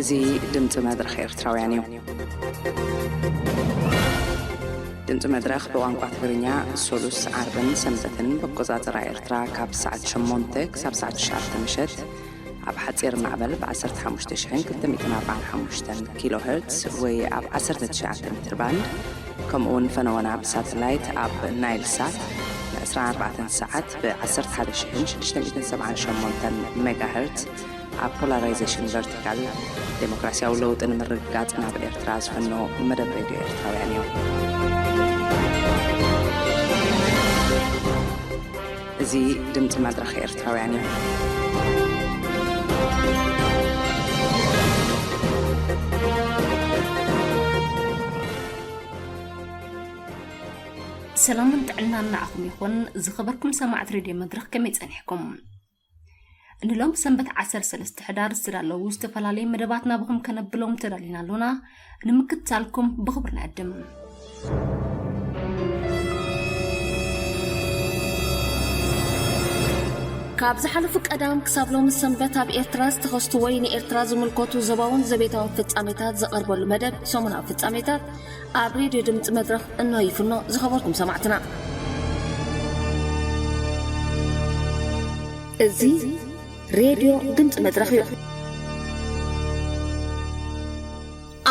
እዚ ድምፂ መድረኽ ኤርትራውያን እዩ። ድምፂ መድረኽ ብቋንቋ ትግርኛ ሶሉስ፣ ዓርብን ሰንበትን ብኣቆፃፅራ ኤርትራ ካብ ሰዓት ሸሞንተ ክሳብ ሰዓት ትሽዓተ ምሸት ኣብ ሓፂር ማዕበል ብ ዓሰርተ ሓሙሽተ ሽሕን ክልተ ሚእትን ኣርባዓን ሓሙሽተን ኪሎ ሄርትስ ወይ ኣብ ዓሰርተ ትሽዓተ ሜትር ባንድ፣ ከምኡ እውን ፈነወና ብሳተላይት ኣብ ናይል ሳት ን ዕስራን ኣርባዕተን ሰዓት ብ ዓሰርተ ሓደ ሽሕን ሽዱሽተ ሚእትን ሰብዓን ሸሞንተን ሜጋ ሄርትስ ኣብ ፖላራይዜሽን ቨርቲካል፣ ዴሞክራሲያዊ ለውጢ ንምርግጋጽ ናብ ኤርትራ ዝፍኖ መደብ ሬድዮ ኤርትራውያን እዩ። እዚ ድምጺ መድረኽ ኤርትራውያን እዩ። ሰላምን ጥዕናን ንዓኹም ይኹን። ዝኸበርኩም ሰማዕት ሬድዮ መድረኽ፣ ከመይ ጸኒሕኩም? ንሎም ሰንበት ዓሰርተ ሰለስተ ሕዳር ዝተዳለዉ ዝተፈላለዩ መደባት ናብኹም ከነብሎም ተዳሊና ኣሎና። ንምክትታልኩም ብኽብሪ ንዕድም። ካብ ዝሓለፉ ቀዳም ክሳብ ሎሚ ሰንበት ኣብ ኤርትራ ዝተኸስቱ ወይ ንኤርትራ ዝምልከቱ ዞባውን ዘቤታውን ፍጻሜታት ዝቐርበሉ መደብ ሰሙናዊ ፍጻሜታት ኣብ ሬድዮ ድምጺ መድረኽ እንሆ ይፍኖ። ዝኸበርኩም ሰማዕትና፣ እዚ ሬድዮ ድምጺ መድረኽ እዩ።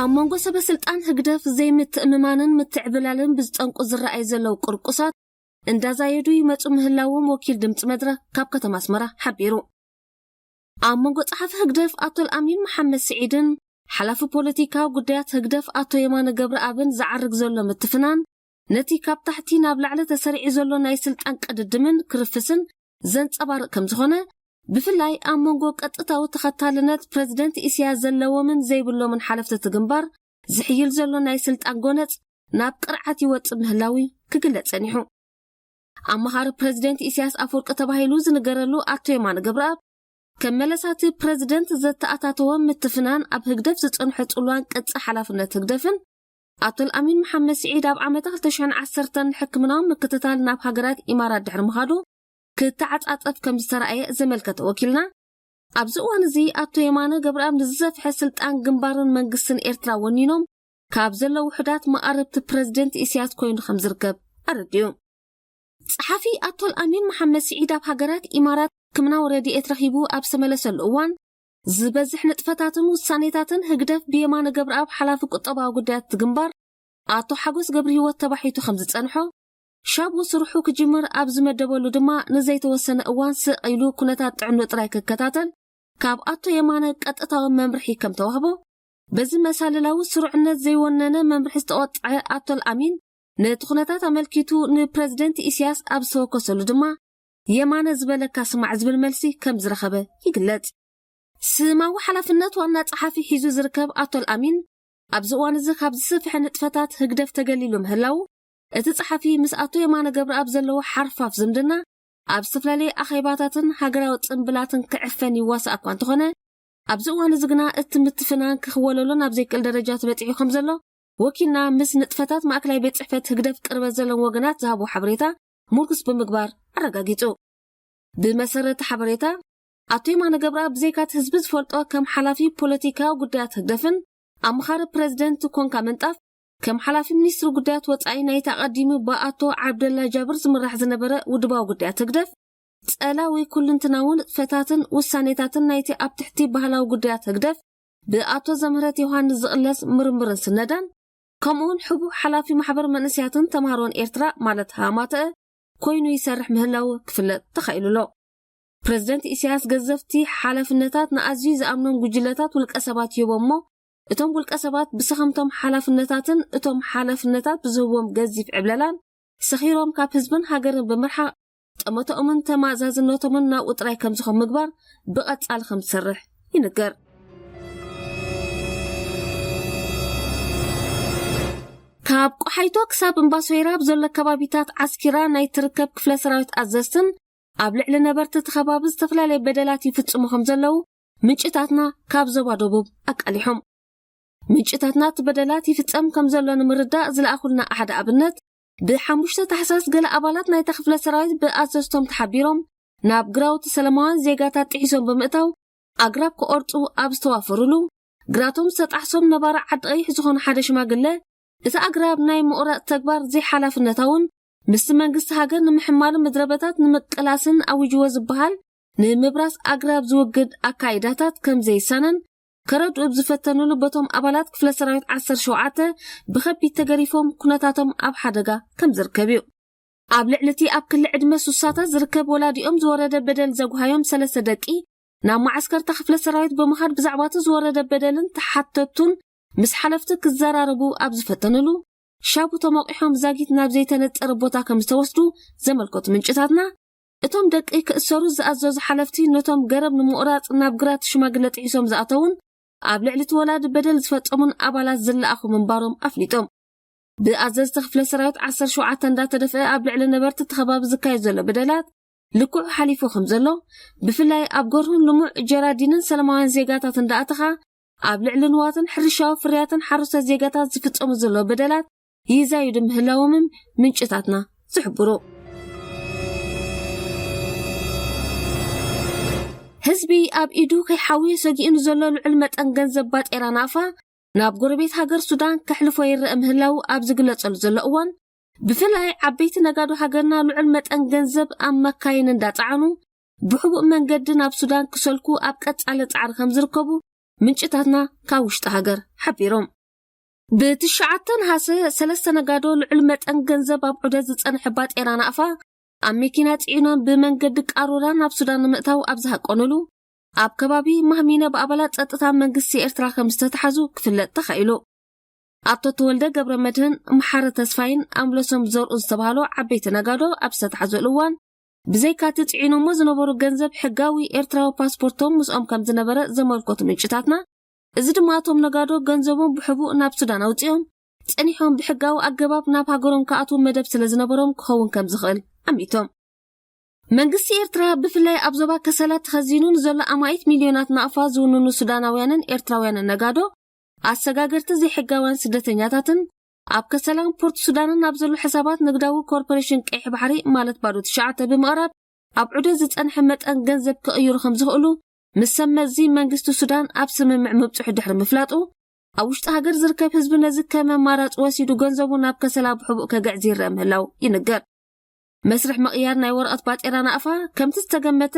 ኣብ መንጎ ሰበ ስልጣን ህግደፍ ዘይምትእምማንን ምትዕብላልን ብዝጠንቁ ዝረኣዩ ዘለዉ ቅርቁሳት እንዳዛየዱ ይመጹ ምህላዎም ወኪል ድምጺ መድረኽ ካብ ከተማ ኣስመራ ሓቢሩ። ኣብ መንጎ ጸሓፊ ህግደፍ ኣቶ ኣልኣሚን መሓመድ ስዒድን ሓላፊ ፖለቲካዊ ጉዳያት ህግደፍ ኣቶ የማነ ገብረኣብን ዝዓርግ ዘሎ ምትፍናን፣ ነቲ ካብ ታሕቲ ናብ ላዕሊ ተሰሪዑ ዘሎ ናይ ስልጣን ቅድድምን ክርፍስን ዘንጸባርቕ ከም ዝኾነ፣ ብፍላይ ኣብ መንጎ ቀጥታዊ ተኸታልነት ፕረዚደንት ኢሳያስ ዘለዎምን ዘይብሎምን ሓለፍቲ እቲ ግንባር ዝሕይል ዘሎ ናይ ስልጣን ጎነጽ ናብ ቅርዓት ይወጽእ ምህላው ክግለጽ ጸኒሑ። ኣመኻሪ ፕረዚደንት ኢሳያስ ኣፈወርቂ ተባሂሉ ዝንገረሉ ኣቶ የማነ ገብረኣብ፣ ከም መለሳቲ ፕረዚደንት ዘተኣታተወ ምትፍናን ኣብ ህግደፍ ዝጸንሐ ጽልዋን ቅጽ ሓላፍነት ህግደፍን፣ ኣቶ ኣልኣሚን መሓመድ ስዒድ ኣብ ዓመት ክልተ ሽሕን ዓሰርተን ሕክምናዊ ምክትታል ናብ ሃገራት ኢማራት ድሕሪ ምኻዱ ክተዓጻጸፍ ከም ዝተራእየ ዘመልከተ ወኪልና፣ ኣብዚ እዋን እዚ ኣቶ የማነ ገብረኣብ ንዝሰፍሐ ስልጣን ግንባርን መንግስትን ኤርትራ ወኒኖም ካብ ዘለዉ ውሑዳት መቓርብቲ ፕረዚደንት ኢሳያስ ኮይኑ ከም ዝርከብ ኣረዲኡ። ጸሓፊ ኣቶ ኣልኣሚን መሓመድ ስዒድ ኣብ ሃገራት ኢማራት ሕክምናዊ ረድኤት ረኺቡ ኣብ ዝተመለሰሉ እዋን፣ ዝበዝሕ ንጥፈታትን ውሳኔታትን ህግደፍ ብየማነ ገብረኣብ ሓላፊ ቁጠባዊ ጉዳያት እቲ ግንባር ኣቶ ሓጎስ ገብረሂወት ተባሒቱ ከም ዝጸንሖ፣ ሻቡ ስርሑ ክጅምር ኣብ ዝመደበሉ ድማ ንዘይተወሰነ እዋን ስቕ ኢሉ ኩነታት ጥዕንኡ ጥራይ ክከታተል ካብ ኣቶ የማነ ቀጥታዊ መምርሒ ከም ተዋህቦ፣ በዚ መሳልላዊ ስሩዕነት ዘይወነነ መምርሒ ዝተቖጥዐ ኣቶ ኣልኣሚን፣ ነቲ ኩነታት ኣመልኪቱ ንፕረዚደንት ኢሳያስ ኣብ ዝተወከሰሉ ድማ፣ የማነ ዝበለካ ስማዕ ዝብል መልሲ ከም ዝረኸበ ይግለጽ። ስማዊ ሓላፍነት ዋና ጸሓፊ ሒዙ ዝርከብ ኣቶ ኣልኣሚን፣ ኣብዚ እዋን እዚ ካብ ዝሰፍሐ ንጥፈታት ህግደፍ ተገሊሉ ምህላው፣ እቲ ጸሓፊ ምስ ኣቶ የማነ ገብረኣብ ዘለዎ ሓርፋፍ ዝምድና ኣብ ዝተፈላለየ ኣኼባታትን ሃገራዊ ጽምብላትን ክዕፈን ይዋሳእ እኳ እንተኾነ፣ ኣብዚ እዋን እዚ ግና እቲ ምትፍናን ክኽወለሉ ናብ ዘይክእል ደረጃ ተበጺሑ ከም ዘሎ፣ ወኪልና ምስ ንጥፈታት ማእከላይ ቤት ጽሕፈት ህግደፍ ቅርበት ዘለዎም ወገናት ዝሃቦ ሓበሬታ ምርኩስ ብምግባር ኣረጋጊጹ። ብመሰረት ሓበሬታ፣ ኣቶ የማነ ገብረኣብ ብዘይካ እቲ ህዝቢ ዝፈልጦ ከም ሓላፊ ፖለቲካዊ ጉዳያት ህግደፍን ኣመኻሪ ፕረዚደንት ኮንካ ምንጣፍ፣ ከም ሓላፊ ሚኒስትሪ ጉዳያት ወጻኢ ናይቲ ኣቐዲሙ ብኣቶ ዓብደላ ጃብር ዝምራሕ ዝነበረ ውድባዊ ጉዳያት ህግደፍ፣ ጸላዊ ኩልንትናዊ ንጥፈታትን ውሳኔታትን ናይቲ ኣብ ትሕቲ ባህላዊ ጉዳያት ህግደፍ ብኣቶ ዘምህረት ዮሃንስ ዝቕለስ ምርምርን ስነዳን፣ ከምኡውን ሕቡእ ሓላፊ ማሕበር መንእሰያትን ተማሃሮን ኤርትራ ማለት ሃማተአ ኮይኑ ይሰርሕ ምህላው ክፍለጥ ተኻኢሉ ኣሎ። ፕረዚደንት ኢሳያስ ገዘፍቲ ሓላፍነታት ንኣዝዩ ዝኣምኖም ጉጅለታት ውልቀ ሰባት ይህቦም እሞ፣ እቶም ውልቀ ሰባት ብሰኸምቶም ሓላፍነታትን እቶም ሓላፍነታት ብዝህብዎም ገዚፍ ዕብለላን ሰኺሮም ካብ ህዝብን ሃገርን ብምርሓቕ፣ ጠመተኦምን ተማእዛዝነቶምን ናብኡ ጥራይ ከም ዝኾን ምግባር ብቐጻሊ ከም ዝሰርሕ ይንገር። ካብ ቆሓይቶ ክሳብ እምባሶይራ ኣብ ዘሎ ከባቢታት ዓስኪራ ናይ ትርከብ ክፍለ ሰራዊት ኣዘዝትን ኣብ ልዕሊ ነበርቲ እቲ ከባቢ ዝተፈላለየ በደላት ይፍጽሙ ከም ዘለዉ ምንጭታትና ካብ ዞባ ደቡብ ኣቃሊሖም። ምንጭታትና እቲ በደላት ይፍጸም ከም ዘሎ ንምርዳእ ዝለኣኹልና ሓደ ኣብነት፣ ብሓሙሽተ ታሕሳስ ገለ ኣባላት ናይታ ክፍለ ሰራዊት ብኣዘዝቶም ተሓቢሮም ናብ ግራውቲ ሰላማውያን ዜጋታት ጥሒሶም ብምእታው ኣግራብ ክቖርጹ ኣብ ዝተዋፈሩሉ፣ ግራቶም ዝተጣሕሶም ነባሪ ዓዲ ቀይሕ ዝኾኑ ሓደ ሽማግለ፣ እቲ ኣግራብ ናይ ምቑራጽ ተግባር ዘይሓላፍነታውን ምስቲ መንግስቲ ሃገር ንምሕማሉ ምድረበታት ንምቅላስን ኣውጅዎ ዝበሃል ንምብራስ ኣግራብ ዝውግድ ኣካይዳታት ከም ዘይሳነን ከረድኡ ብዝፈተኑሉ፣ በቶም ኣባላት ክፍለ ሰራዊት ዓሰርተ ሸውዓተ ብኸቢድ ተገሪፎም ኩነታቶም ኣብ ሓደጋ ከም ዝርከብ እዩ። ኣብ ልዕሊ እቲ ኣብ ክሊ ዕድመ ሱሳታት ዝርከብ ወላዲኦም ዝወረደ በደል ዘጉሃዮም ሰለስተ ደቂ ናብ ማዓስከርታ ክፍለ ሰራዊት ብምኻድ ብዛዕባ እቲ ዝወረደ በደልን ተሓተቱን ምስ ሓለፍቲ ክዘራረቡ ኣብ ዝፈተኑሉ፣ ሻቡ ተሞቂሖም ዛጊት ናብ ዘይተነጸረ ቦታ ከም ዝተወስዱ ዘመልከቱ ምንጭታትና፣ እቶም ደቂ ክእሰሩ ዝኣዘዙ ሓለፍቲ ነቶም ገረብ ንምቑራጽ ናብ ግራት ሽማግለ ጥሒሶም ዝኣተውን ኣብ ልዕሊ እቲ ወላዲ በደል ዝፈጸሙን ኣባላት ዝለኣኹ ምንባሮም ኣፍሊጦም። ብኣዘዝቲ ክፍለ ሰራዊት ዓሰርተ ሸውዓተ እንዳተደፍአ ኣብ ልዕሊ ነበርቲ እቲ ከባቢ ዝካየድ ዘሎ በደላት ልክዑ ሓሊፉ ከም ዘሎ፣ ብፍላይ ኣብ ጎርሁን ልሙዕ ጀራዲንን ሰላማውያን ዜጋታት እንዳኣተኻ ኣብ ልዕሊ ንዋትን ሕርሻዊ ፍርያትን ሓረስቶት ዜጋታት ዝፍጸሙ ዘለዉ በደላት ይዛይዱ ምህላዎምን ምንጭታትና ዝሕብሩ። ህዝቢ ኣብ ኢዱ ከይሓውዮ ሰጊኡ ንዘሎ ልዑል መጠን ገንዘብ ባጤራ ናፋ ናብ ጎረቤት ሃገር ሱዳን ከሕልፎ ይረአ ምህላው ኣብ ዝግለጸሉ ዘሎ እዋን፣ ብፍላይ ዓበይቲ ነጋዶ ሃገርና ልዑል መጠን ገንዘብ ኣብ መካይን እንዳጸዓኑ ብሕቡእ መንገዲ ናብ ሱዳን ክሰልኩ ኣብ ቀጻሊ ጻዕሪ ከም ዝርከቡ ምንጭታትና ካብ ውሽጢ ሃገር ሓቢሮም። ብትሽዓተ ነሓሰ ሰለስተ ነጋዶ ልዑል መጠን ገንዘብ ኣብ ዑደት ዝጸንሐ ባጤራ ናፋ ኣብ መኪና ጽዒኖም ብመንገዲ ቃሮራ ናብ ሱዳን ንምእታው ኣብ ዝሃቀኑሉ፣ ኣብ ከባቢ ማህሚነ ብኣባላት ጸጥታ መንግስቲ ኤርትራ ከም ዝተታሕዙ ክፍለጥ ተኻኢሉ። ኣቶ ተወልደ ገብረ መድህን፣ መሓሪ ተስፋይን ኣምለሶም ዘርኡ ዝተባህሉ ዓበይቲ ነጋዶ ኣብ ዝተታሕዘሉ እዋን፣ ብዘይካቲ ጽዒኖሞ ዝነበሩ ገንዘብ ሕጋዊ ኤርትራዊ ፓስፖርቶም ምስኦም ከም ዝነበረ ዘመልከቱ ምንጭታትና፣ እዚ ድማ እቶም ነጋዶ ገንዘቦም ብሕቡእ ናብ ሱዳን ኣውጺኦም ጸኒሖም ብሕጋዊ ኣገባብ ናብ ሃገሮም ክኣትዉ መደብ ስለ ዝነበሮም ክኸውን ከም ዝኽእል ኣሚቶም። መንግስቲ ኤርትራ ብፍላይ ኣብ ዞባ ከሰላ ተኸዚኑ ንዘሎ ኣማኢት ሚልዮናት ናቕፋ ዝውንኑ ሱዳናውያንን ኤርትራውያንን ነጋዶ፣ ኣሰጋገርቲ ዘይሕጋውያን ስደተኛታትን ኣብ ከሰላን ፖርት ሱዳንን ኣብ ዘሎ ሕሳባት ንግዳዊ ኮርፖሬሽን ቀይሕ ባሕሪ ማለት ባዶ ትሽዓተ ብምቕራብ ኣብ ዑደት ዝጸንሐ መጠን ገንዘብ ክቕይሩ ከም ዝኽእሉ ምስ ሰብ መዚ መንግስቲ ሱዳን ኣብ ስምምዕ ምብጽሑ ድሕሪ ምፍላጡ፣ ኣብ ውሽጢ ሃገር ዝርከብ ህዝቢ ነዚ ከም ኣማራጺ ወሲዱ ገንዘቡ ናብ ከሰላ ብሕቡእ ከግዕዝ ይረአ ምህላው ይንገር። መስርሕ ምቕያር ናይ ወረቐት ባጤራ ናቕፋ ከምቲ ዝተገመተ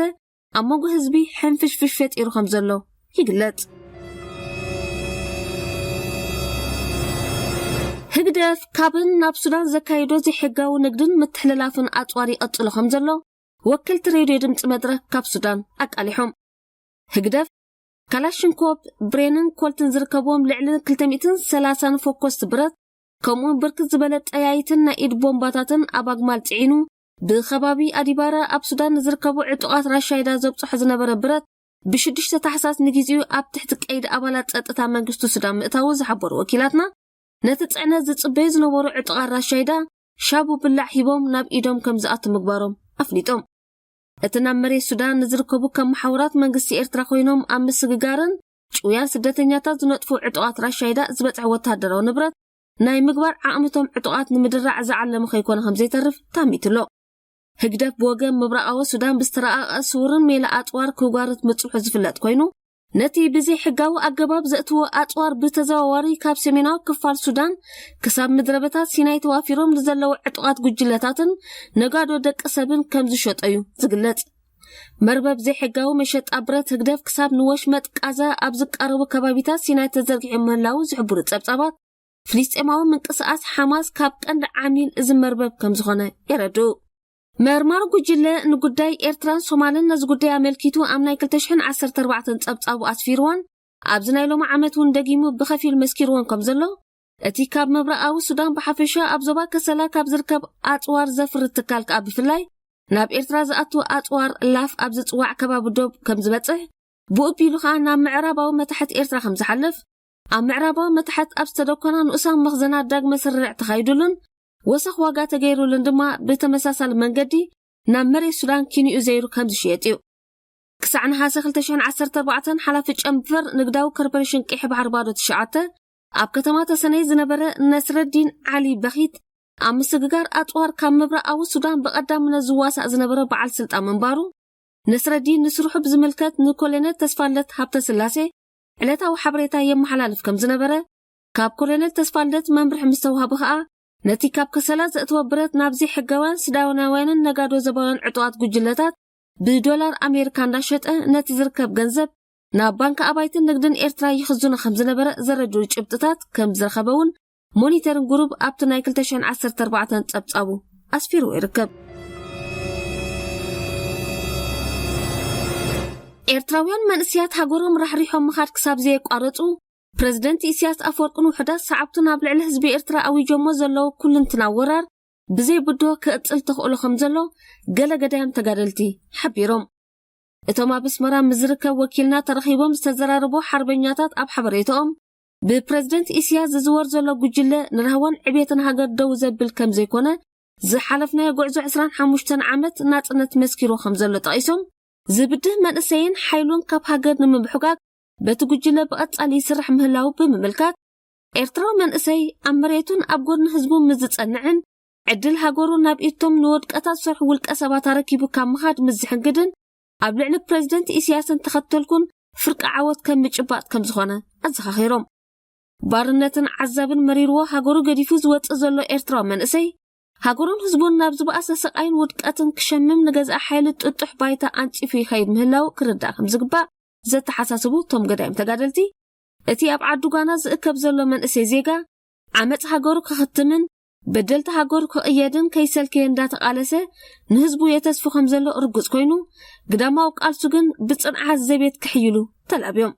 ኣብ መንጎ ህዝቢ ሕንፍሽፍሽ ፈጢሩ ከም ዘሎ ይግለጽ። ህግደፍ ካብን ናብ ሱዳን ዘካይዶ ዘይሕጋዊ ንግድን ምትሕልላፍን ኣጽዋር ይቐጽሎ ከም ዘሎ ወከልቲ ሬድዮ ድምጺ መድረክ ካብ ሱዳን ኣቃሊሖም። ህግደፍ ካላሽንኮፕ፣ ብሬንን ኮልትን ዝርከብዎም ልዕሊ ክልተ ሚእትን ሰላሳን ፎኮስቲ ብረት፣ ከምኡውን ብርክት ዝበለ ጠያይትን ናይ ኢድ ቦምባታትን ኣብ ኣግማል ጽዒኑ፣ ብኸባቢ ኣዲባራ ኣብ ሱዳን ንዝርከቡ ዕጡቓት ራሻይዳ ዘብጽሖ ዝነበረ ብረት፣ ብሽዱሽተ ታሕሳስ ንግዜኡ ኣብ ትሕቲ ቀይዲ ኣባላት ጸጥታ መንግስቲ ሱዳን ምእታዉ ዝሓበሩ ወኪላትና፣ ነቲ ጽዕነት ዝጽበዩ ዝነበሩ ዕጡቓት ራሻይዳ ሻቡ ብላዕ ሂቦም ናብ ኢዶም ከም ዝኣቱ ምግባሮም ኣፍሊጦም። እቲ ናብ መሬት ሱዳን ንዝርከቡ ከም መሓውራት መንግስቲ ኤርትራ ኮይኖም ኣብ ምስግጋርን ጭውያን ስደተኛታት ዝነጥፉ ዕጡቓት ራሻይዳ ዝበጽሐ ወተሃደራዊ ንብረት ናይ ምግባር ዓቕምቶም ዕጡቓት ንምድራዕ ዝዓለመ ከይኮነ ከም ዘይተርፍ ታሚቱ ኣሎ። ህግደፍ ብወገን ምብራቓዊ ሱዳን ብዝተረቐቐ ስውርን ሜላ ኣጽዋር ክጓርት ምጽንሑ ዝፍለጥ ኮይኑ፣ ነቲ ብዘይሕጋዊ ኣገባብ ዘእትዎ ኣጽዋር ብተዘዋዋሪ ካብ ሰሜናዊ ክፋል ሱዳን ክሳብ ምድረበታት ሲናይ ተዋፊሮም ንዘለዉ ዕጡቓት ጉጅለታትን ነጋዶ ደቂ ሰብን ከም ዝሸጦ እዩ ዝግለጽ። መርበብ ዘይሕጋዊ መሸጣ ብረት ህግደፍ ክሳብ ንወሽመጥ ቃዛ ኣብ ዝቃረቡ ከባቢታት ሲናይ ተዘርጊሑ ምህላዉ ዝሕብሩ ጸብጻባት፣ ፍልስጤማዊ ምንቅስቓስ ሓማስ ካብ ቀንዲ ዓሚል እዚ መርበብ ከም ዝኾነ የረድኡ። መርማሪ ጉጅለ ንጉዳይ ኤርትራን ሶማልን ነዚ ጉዳይ ኣመልኪቱ ኣብ ናይ ክልተ ሽሕን ዓሰርተ ኣርባዕተን ጸብጻቡ ኣስፊርዎን ኣብዚ ናይ ሎሚ ዓመት እውን ደጊሙ ብኸፊል መስኪርዎን ከም ዘሎ፣ እቲ ካብ ምብራቓዊ ሱዳን ብሓፈሻ ኣብ ዞባ ከሰላ ካብ ዝርከብ ኣጽዋር ዘፍሪ ትካል ከኣ ብፍላይ ናብ ኤርትራ ዝኣቱ ኣጽዋር ላፍ ኣብ ዝጽዋዕ ከባቢ ዶብ ከም ዝበጽሕ፣ ብኡ ቢሉ ከኣ ናብ ምዕራባዊ መታሕት ኤርትራ ከም ዝሓልፍ፣ ኣብ ምዕራባዊ መታሕት ኣብ ዝተደኮና ንኡሳን መኽዘናት ዳግመ ስርርዕ ተኻይዱሉን ወሰኽ ዋጋ ተገይሩሉን ድማ ብተመሳሳሊ መንገዲ ናብ መሬት ሱዳን ኪንኡ ዘይሩ ከም ዝሽየጥ እዩ። ክሳዕ ነሓሰ ክልተ ሽሕን ዓሰርተ ኣርባዕተን ሓላፊ ጨንፈር ንግዳዊ ኮርፖሬሽን ቀይሕ ባሕሪ ባዶ ትሽዓተ ኣብ ከተማ ተሰነይ ዝነበረ ነስረዲን ዓሊ በኺት ኣብ ምስግጋር ኣጽዋር ካብ ምብራቓዊ ሱዳን ብቐዳምነት ዝዋሳእ ዝነበረ በዓል ስልጣን ምንባሩ፣ ነስረዲን ንስርሑ ብዝምልከት ንኮሎኔል ተስፋለት ሃብተስላሴ ዕለታዊ ሓበሬታ የመሓላልፍ ከም ዝነበረ፣ ካብ ኮሎኔል ተስፋልደት መምርሒ ምስ ተዋህበ ከኣ፣ ነቲ ካብ ከሰላ ዘእተወ ብረት ናብ ዘይሕጋውያን ሱዳናውያንን ነጋዶ ዘባውያን ዕጡቓት ጉጅለታት ብዶላር ኣሜሪካ እንዳሸጠ ነቲ ዝርከብ ገንዘብ ናብ ባንክ ኣባይትን ንግድን ኤርትራ ይኽዝኖ ከም ዝነበረ ዘረድኡ ጭብጥታት ከም ዝረኸበ እውን ሞኒተሪንግ ግሩፕ ኣብቲ ናይ ክልተ ሽሕን ዓሰርተ ኣርባዕተን ጸብጻቡ ኣስፊርዎ ይርከብ። ኤርትራውያን መንእስያት ሃገሮም ራሕሪሖም ምኻድ ክሳብ ዘየቋረጹ፣ ፕረዚደንት ኢሳያስ ኣፈወርቅን ውሑዳት ሰዓብቱን ኣብ ልዕሊ ህዝቢ ኤርትራ ኣዊጆሞ ዘለዉ ኩልንትና ወራር ብዘይ ብድሆ ክቕጽል ተኽእሎ ከም ዘሎ ገለ ገዳይም ተጋደልቲ ሓቢሮም። እቶም ኣብ ኣስመራ ምስ ዝርከብ ወኪልና ተረኺቦም ዝተዘራረቡ ሓርበኛታት ኣብ ሓበሬታኦም፣ ብፕረዚደንት ኢሳያስ ዝዝወር ዘሎ ጉጅለ ንራህዋን ዕብየትን ሃገር ደው ዘብል ከም ዘይኮነ፣ ዝሓለፍናዮ ጉዕዞ ዕስራን ሓሙሽተን ዓመት ናጽነት መስኪሩ ከም ዘሎ ጠቒሶም፣ ዝብድህ መንእሰይን ሓይሉን ካብ ሃገር ንምብሕጋግ በቲ ጉጅለ ብቐጻሊ ይስራሕ ምህላው ብምምልካት፣ ኤርትራዊ መንእሰይ ኣብ መሬቱን ኣብ ጎድኒ ህዝቡን ምስ ዝጸንዕን ዕድል ሃገሩ ናብ ኢድቶም ንውድቀታት ዝሰርሑ ውልቀ ሰባት ኣረኪቡ ካብ ምኻድ ምስ ዝሕንግድን ኣብ ልዕሊ ፕረዚደንት ኢሳያስን ተኸተልኩን ፍርቂ ዓወት ከም ምጭባጥ ከም ዝኾነ ኣዘኻኺሮም። ባርነትን ዓዛብን መሪርዎ ሃገሩ ገዲፉ ዝወጽእ ዘሎ ኤርትራዊ መንእሰይ፣ ሃገሩን ህዝቡን ናብ ዝበኣሰ ስቓይን ውድቀትን ክሸምም ንገዛእ ሓይሊ ጥጡሕ ባይታ ኣንጺፉ ይኸይድ ምህላው ክርዳእ ከም ዝግባእ ዘተሓሳስቡ እቶም ገዳይም ተጋደልቲ፣ እቲ ኣብ ዓዲ ጓና ዝእከብ ዘሎ መንእሰይ ዜጋ፣ ዓመጽ ሃገሩ ክኽትምን በደልቲ ሃገሩ ክቕየድን ከይሰልከየ እንዳተቓለሰ ንህዝቡ የተስፉ ከም ዘሎ ርጉጽ ኮይኑ፣ ግዳማዊ ቃልሱ ግን ብጽንዓት ዘቤት ክሕይሉ ተላብዮም።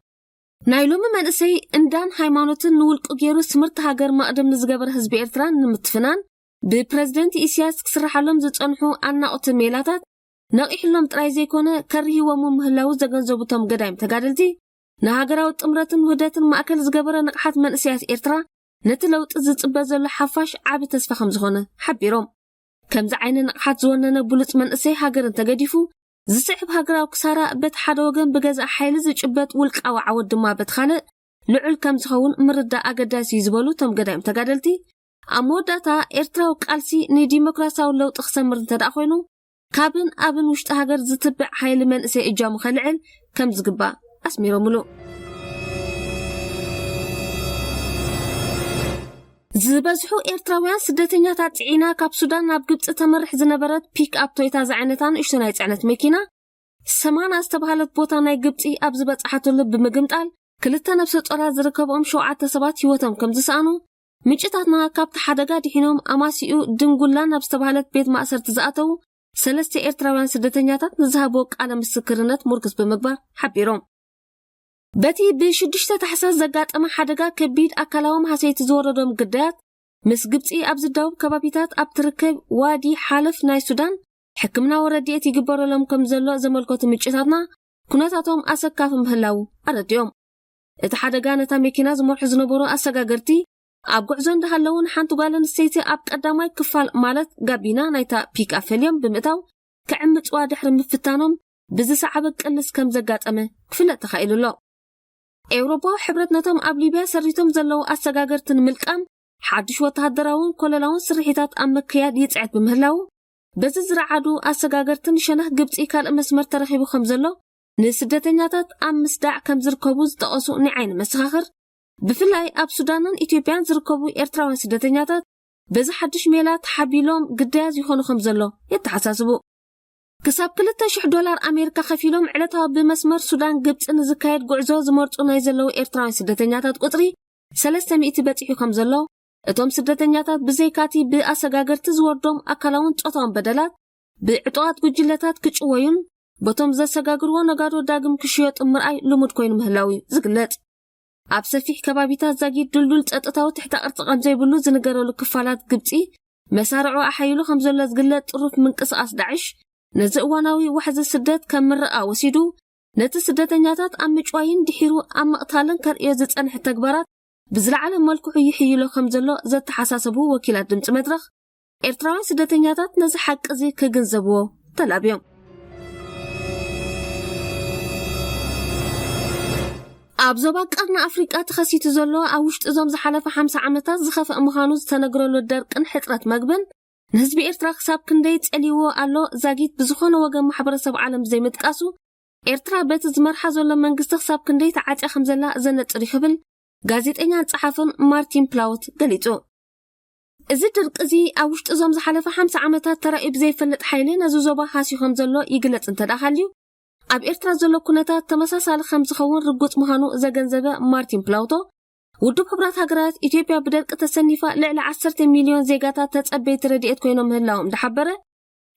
ናይ ሎሚ መንእሰይ እንዳን ሃይማኖትን ንውልቁ ገይሩ ስምርቲ ሃገር መቕደም ንዝገበረ ህዝቢ ኤርትራ ንምትፍናን ብፕረዚደንት ኢሳያስ ክስርሓሎም ዝጸንሑ ኣናቑቲ ሜላታት ነቒሕሎም ጥራይ ዘይኮነ ከርህይዎሙ ምህላው ዘገንዘቡ እቶም ገዳይም ተጋደልቲ፣ ንሃገራዊ ጥምረትን ውህደትን ማእከል ዝገበረ ንቕሓት መንእሰያት ኤርትራ ነቲ ለውጢ ዝጽበ ዘሎ ሓፋሽ ዓቢ ተስፋ ከም ዝኾነ ሓቢሮም። ከምዚ ዓይነት ንቕሓት ዝወነነ ብሉጽ መንእሰይ ሃገር እንተገዲፉ፣ ዝስዕብ ሃገራዊ ክሳራ በቲ ሓደ ወገን ብገዛእ ሓይሊ ዝጭበጥ ውልቃዊ ዓወት ድማ በቲ ካልእ ልዑል ከም ዝኸውን ምርዳእ ኣገዳሲ እዩ ዝበሉ እቶም ገዳይም ተጋደልቲ፣ ኣብ መወዳእታ ኤርትራዊ ቃልሲ ንዲሞክራሲያዊ ለውጢ ክሰምር እንተ ደኣ ኮይኑ፣ ካብን ኣብን ውሽጢ ሃገር ዝትብዕ ሓይሊ መንእሰይ እጃሙ ከልዕል ከም ዝግባእ ኣስሚሮምሉ። ዝበዝሑ ኤርትራውያን ስደተኛታት ጽዒና ካብ ሱዳን ናብ ግብጺ ተመርሕ ዝነበረት ፒክ ኣፕ ቶዮታ ዝዓይነታ ንእሽቶ ናይ ጽዕነት መኪና ሰማና ዝተባህለት ቦታ ናይ ግብጺ ኣብ ዝበጽሓትሉ ብምግምጣል፣ ክልተ ነፍሰ ጾራት ዝርከብኦም ሸውዓተ ሰባት ህይወቶም ከም ዝሰኣኑ፣ ምንጭታትና ካብቲ ሓደጋ ድሒኖም ኣማሲኡ ድንጉላ ናብ ዝተባህለት ቤት ማእሰርቲ ዝኣተዉ ሰለስተ ኤርትራውያን ስደተኛታት ንዝሃብዎ ቃለ ምስክርነት ሙርክስ ብምግባር ሓቢሮም። በቲ ብሽዱሽተ ታሕሳስ ዘጋጠመ ሓደጋ ከቢድ ኣካላዊ ማህሰይቲ ዝወረዶም ግዳያት፣ ምስ ግብጺ ኣብ ዝዳወብ ከባቢታት ኣብ ትርከብ ዋዲ ሓለፍ ናይ ሱዳን ሕክምናዊ ረድኤት ይግበረሎም ከም ዘሎ ዘመልከቱ ምንጭታትና፣ ኩነታቶም ኣሰካፊ ምህላው ኣረዲኦም። እቲ ሓደጋ ነታ መኪና ዝመርሑ ዝነበሩ ኣሰጋገርቲ ኣብ ጉዕዞ እንዳሃለዉ ንሓንቲ ጓል ኣንስተይቲ ኣብ ቀዳማይ ክፋል ማለት ጋቢና ናይታ ፒክ ኣፕ ፈልዮም ብምእታው ክዕምጽዋ ድሕሪ ምፍታኖም ብዝሰዓበ ቅልስ ከም ዘጋጠመ ክፍለጥ ተኻኢሉ ኣሎ። ኤውሮጳዊ ሕብረት ነቶም ኣብ ሊብያ ሰሪቶም ዘለዉ ኣሰጋገርቲ ንምልቃም ሓድሽ ወተሃደራውን ኮለላውን ስርሒታት ኣብ ምክያድ ይጽዕት ብምህላዉ፣ በዚ ዝረዓዱ ኣሰጋገርትን ሸነኽ ግብጺ ካልእ መስመር ተረኺቡ ከም ዘሎ ንስደተኛታት ኣብ ምስዳዕ ከም ዝርከቡ ዝጠቐሱ ናይ ዓይኒ መሰኻኽር፣ ብፍላይ ኣብ ሱዳንን ኢትዮጵያን ዝርከቡ ኤርትራውያን ስደተኛታት በዚ ሓድሽ ሜላ ተሓቢሎም ግዳያት ይኾኑ ከም ዘሎ የተሓሳስቡ። ክሳብ ክልተ ሽሕ ዶላር ኣሜሪካ ከፊሎም ዕለታዊ ብመስመር ሱዳን ግብጺ ንዝካየድ ጉዕዞ ዝመርጹ ናይ ዘለዉ ኤርትራውያን ስደተኛታት ቁጽሪ ሰለስተ ሚእቲ በጺሑ ከም ዘሎ፣ እቶም ስደተኛታት ብዘይካቲ ብኣሰጋገርቲ ዝወርዶም ኣካላውን ጾታውን በደላት፣ ብዕጡቓት ጉጅለታት ክጭወዩን በቶም ዘሰጋግርዎ ነጋዶ ዳግም ክሽየጡ ምርኣይ ልሙድ ኮይኑ ምህላው እዩ ዝግለጽ። ኣብ ሰፊሕ ከባቢታት ዛጊድ ድልዱል ጸጥታዊ ትሕተ ቅርጺ ከም ዘይብሉ ዝንገረሉ ክፋላት ግብጺ፣ መሳርዑ ኣሓይሉ ከም ዘሎ ዝግለጽ ጥሩፍ ምንቅስቓስ ዳዕሽ፣ ነዚ እዋናዊ ዋሕዚ ስደት ከም ምርቓ ወሲዱ፣ ነቲ ስደተኛታት ኣብ ምጭዋይን ድሒሩ ኣብ ምቕታልን ከርእዮ ዝጸንሐ ተግባራት ብዝለዓለ መልክዑ ይሕይሎ ከም ዘሎ ዘተሓሳሰቡ ወኪላት ድምጺ መድረኽ፣ ኤርትራውያን ስደተኛታት ነዚ ሓቂ እዚ ክግንዘብዎ ተላብዮም። ኣብ ዞባ ቀርኒ ኣፍሪቃ ተኸሲቱ ዘሎ ኣብ ውሽጢ እዞም ዝሓለፈ ሓምሳ ዓመታት ዝኸፍአ ምዃኑ ዝተነግረሉ ደርቅን ሕጽረት መግብን ንህዝቢ ኤርትራ ክሳብ ክንደይ ጸልይዎ ኣሎ ዛጊት ብዝኾነ ወገን ማሕበረሰብ ዓለም ዘይምጥቃሱ ኤርትራ በቲ ዝመርሓ ዘሎ መንግስቲ ክሳብ ክንደይ ተዓጽያ ከም ዘላ ዘነጽር እዩ ክብል ጋዜጠኛን ጸሓፍን ማርቲን ፕላውት ገሊጹ። እዚ ድርቂ እዚ ኣብ ውሽጢ እዞም ዝሓለፈ ሓምሳ ዓመታት ተራእዩ ብዘይፈልጥ ሓይሊ ነዚ ዞባ ሃስዩ ከም ዘሎ ይግለጽ እንተ ደኣ ሃልዩ፣ ኣብ ኤርትራ ዘሎ ኩነታት ተመሳሳሊ ከም ዝኸውን ርጉጽ ምዃኑ ዘገንዘበ ማርቲን ፕላውቶ፣ ውድብ ሕቡራት ሃገራት፣ ኢትዮጵያ ብደርቂ ተሰኒፋ ልዕሊ ዓሰርተ ሚልዮን ዜጋታት ተጸበይቲ ረድኤት ኮይኖም ምህላዎም እንዳሓበረ፣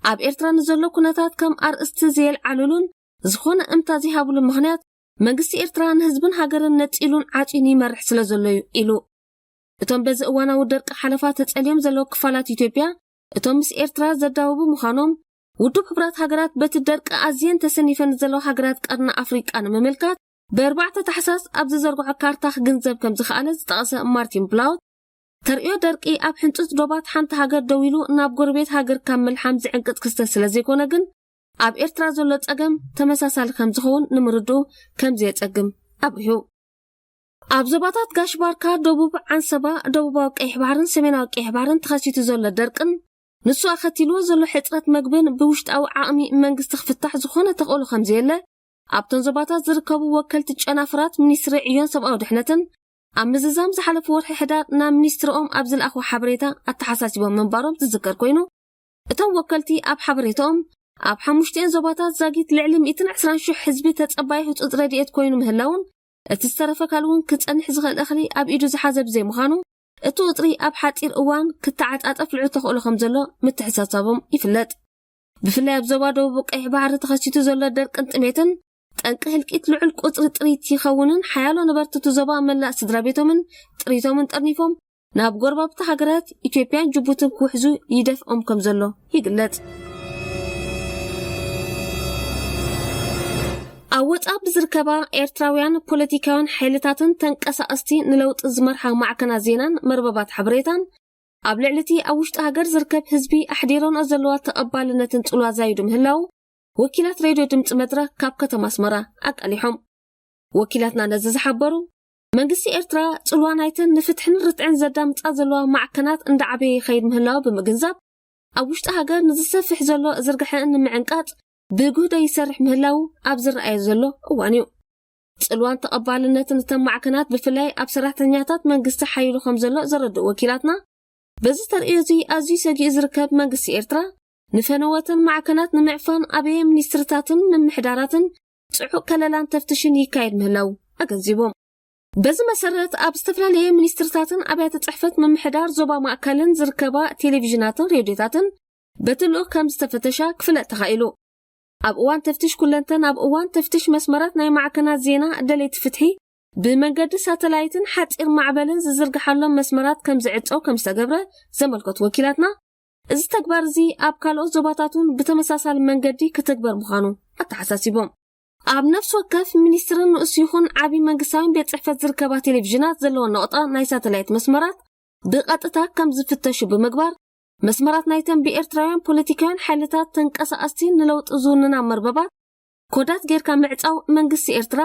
ኣብ ኤርትራ ንዘሎ ኩነታት ከም ኣርእስቲ ዘየልዓሉሉን ዝኾነ እምታ ዘይሃብሉ ምኽንያት፣ መንግስቲ ኤርትራ ንህዝብን ሃገርን ነጺሉን ዓጽዩን ይመርሕ ስለ ዘሎ እዩ ኢሉ። እቶም በዚ እዋናዊ ደርቂ ሓለፋ ተጸልዮም ዘለዉ ክፋላት ኢትዮጵያ፣ እቶም ምስ ኤርትራ ዘዳውቡ ምዃኖም፣ ውድብ ሕቡራት ሃገራት በቲ ደርቂ ኣዝየን ተሰኒፈን ዘለዋ ሃገራት ቀርኒ ኣፍሪቃ ንምምልካት፣ ብኣርባዕተ ታሕሳስ ኣብ ዝዘርግሖ ካርታ ክግንዘብ ከም ዝኸኣለ ዝጠቐሰ ማርቲን ብላውት፣ ተርእዮ ደርቂ ኣብ ሕንጹጽ ዶባት ሓንቲ ሃገር ደው ኢሉ ናብ ጎረቤት ሃገር ካብ ምልሓም ዝዕንቅጽ ክስተት ስለ ዘይኮነ ግን፣ ኣብ ኤርትራ ዘሎ ጸገም ተመሳሳሊ ከም ዝኸውን ንምርድኡ ከም ዘየጸግም ኣብሪሁ። ኣብ ዞባታት ጋሽ ባርካ፣ ደቡብ ዓንሰባ፣ ደቡባዊ ቀይሕ ባሕርን ሰሜናዊ ቀይሕ ባሕርን ተኸሲቱ ዘሎ ደርቅን ንሱ ኣኸቲልዎ ዘሎ ሕጽረት መግብን ብውሽጣዊ ዓቕሚ መንግስቲ ክፍታሕ ዝኾነ ተኽእሎ ከም ዘየለ ኣብተን ዞባታት ዝርከቡ ወከልቲ ጨናፍራት ሚኒስትሪ ዕዮን ሰብኣዊ ድሕነትን ኣብ ምዝዛም ዝሓለፈ ወርሒ ሕዳር ናብ ሚኒስትርኦም ኣብ ዝለኣኽዎ ሓበሬታ ኣተሓሳሲቦም ምንባሮም ዝዝከር ኮይኑ፣ እቶም ወከልቲ ኣብ ሓበሬታኦም፣ ኣብ ሓሙሽቲኤን ዞባታት ዛጊት ልዕሊ ሚእትን ዕስራን ሽሕ ህዝቢ ተጸባይ ህጹጽ ረድኤት ኮይኑ ምህላውን፣ እቲ ዝተረፈ ካል እውን ክጸንሕ ዝኽእል እኽሊ ኣብ ኢዱ ዝሓዘ ብዘይምዃኑ፣ እቲ ቁጽሪ ኣብ ሓጺር እዋን ክተዓጻጸፍ ልዑል ተኽእሎ ከም ዘሎ ምትሕሳሳቦም ይፍለጥ። ብፍላይ ኣብ ዞባ ደቡብ ቀይሕ ባሕሪ ተኸሲቱ ዘሎ ደርቅን ጥሜትን፣ ጠንቂ ህልቂት ልዑል ቁጽሪ ጥሪት ይኸውንን፣ ሓያሎ ነበርቲ እቲ ዞባ መላእ ስድራ ቤቶምን ጥሪቶምን ጠርኒፎም፣ ናብ ጎረባብቲ ሃገራት ኢትዮጵያን ጅቡትን ክውሕዙ ይደፍኦም ከም ዘሎ ይግለጽ። ኣብ ወጻኢ ብዝርከባ ኤርትራውያን ፖለቲካውያን ሓይልታትን ተንቀሳቐስቲ ንለውጢ ዝመርሓ ማዕከናት ዜናን መርበባት ሓበሬታን፣ ኣብ ልዕሊ እቲ ኣብ ውሽጢ ሃገር ዝርከብ ህዝቢ ኣሕዲሮንኦ ዘለዋ ተቐባልነትን ጽልዋ ዛይዱ ምህላው፣ ወኪላት ሬድዮ ድምጺ መድረኽ ካብ ከተማ ኣስመራ ኣቃሊሖም። ወኪላትና ነዚ ዝሓበሩ፣ መንግስቲ ኤርትራ ጽልዋ ናይተን ንፍትሕን ርትዕን ዘዳምጻ ዘለዋ ማዕከናት እንዳዓበየ ይኸይድ ምህላው ብምግንዛብ፣ ኣብ ውሽጢ ሃገር ንዝሰፍሕ ዘሎ ዝርግሐ ንምዕንቃጽ ብጉህዶ ይሰርሕ ምህላው ኣብ ዝረኣዮ ዘሎ እዋን እዩ። ጽልዋን ተቐባልነትን እተን ማዕከናት ብፍላይ ኣብ ሰራሕተኛታት መንግስቲ ሓይሉ ከም ዘሎ ዘረድኡ ወኪላትና፣ በዚ ተርእዮ እዚ ኣዝዩ ሰጊኡ ዝርከብ መንግስቲ ኤርትራ፣ ንፈነወተን ማዕከናት ንምዕፋን ኣበየ ሚኒስትርታትን ምምሕዳራትን ጽዑቕ ከለላን ተፍትሽን ይካየድ ምህላው ኣገንዚቦም። በዚ መሰረት ኣብ ዝተፈላለየ ሚኒስትርታትን ኣብያተ ጽሕፈት ምምሕዳር ዞባ ማእከልን ዝርከባ ቴሌቪዥናትን ሬድዮታትን በቲ ልኡኽ ከም ዝተፈተሻ ክፍለጥ ተኻኢሉ። ኣብ እዋን ተፍትሽ ኩለንተን ኣብ እዋን ተፍትሽ መስመራት ናይ ማዕከናት ዜና ደለይቲ ፍትሒ ብመንገዲ ሳተላይትን ሓጺር ማዕበልን ዝዝርግሓሎም መስመራት ከም ዝዕጸው ከም ዝተገብረ ዘመልከቱ ወኪላትና፣ እዚ ተግባር እዚ ኣብ ካልኦት ዞባታት እውን ብተመሳሳሊ መንገዲ ክትግበር ምዃኑ ኣተሓሳሲቦም። ኣብ ነፍሲ ወከፍ ሚኒስትርን ንኡስ ይኹን ዓቢ መንግስታዊን ቤት ጽሕፈት ዝርከባ ቴሌቪዥናት ዘለወን ነቑጣ ናይ ሳተላይት መስመራት ብቐጥታ ከም ዝፍተሹ ብምግባር፣ መስመራት ናይተን ብኤርትራውያን ፖለቲካውያን ሓይልታት ተንቀሳቐስቲ ንለውጢ ዝውንና መርበባት ኮዳት ጌርካ ምዕጻው መንግስቲ ኤርትራ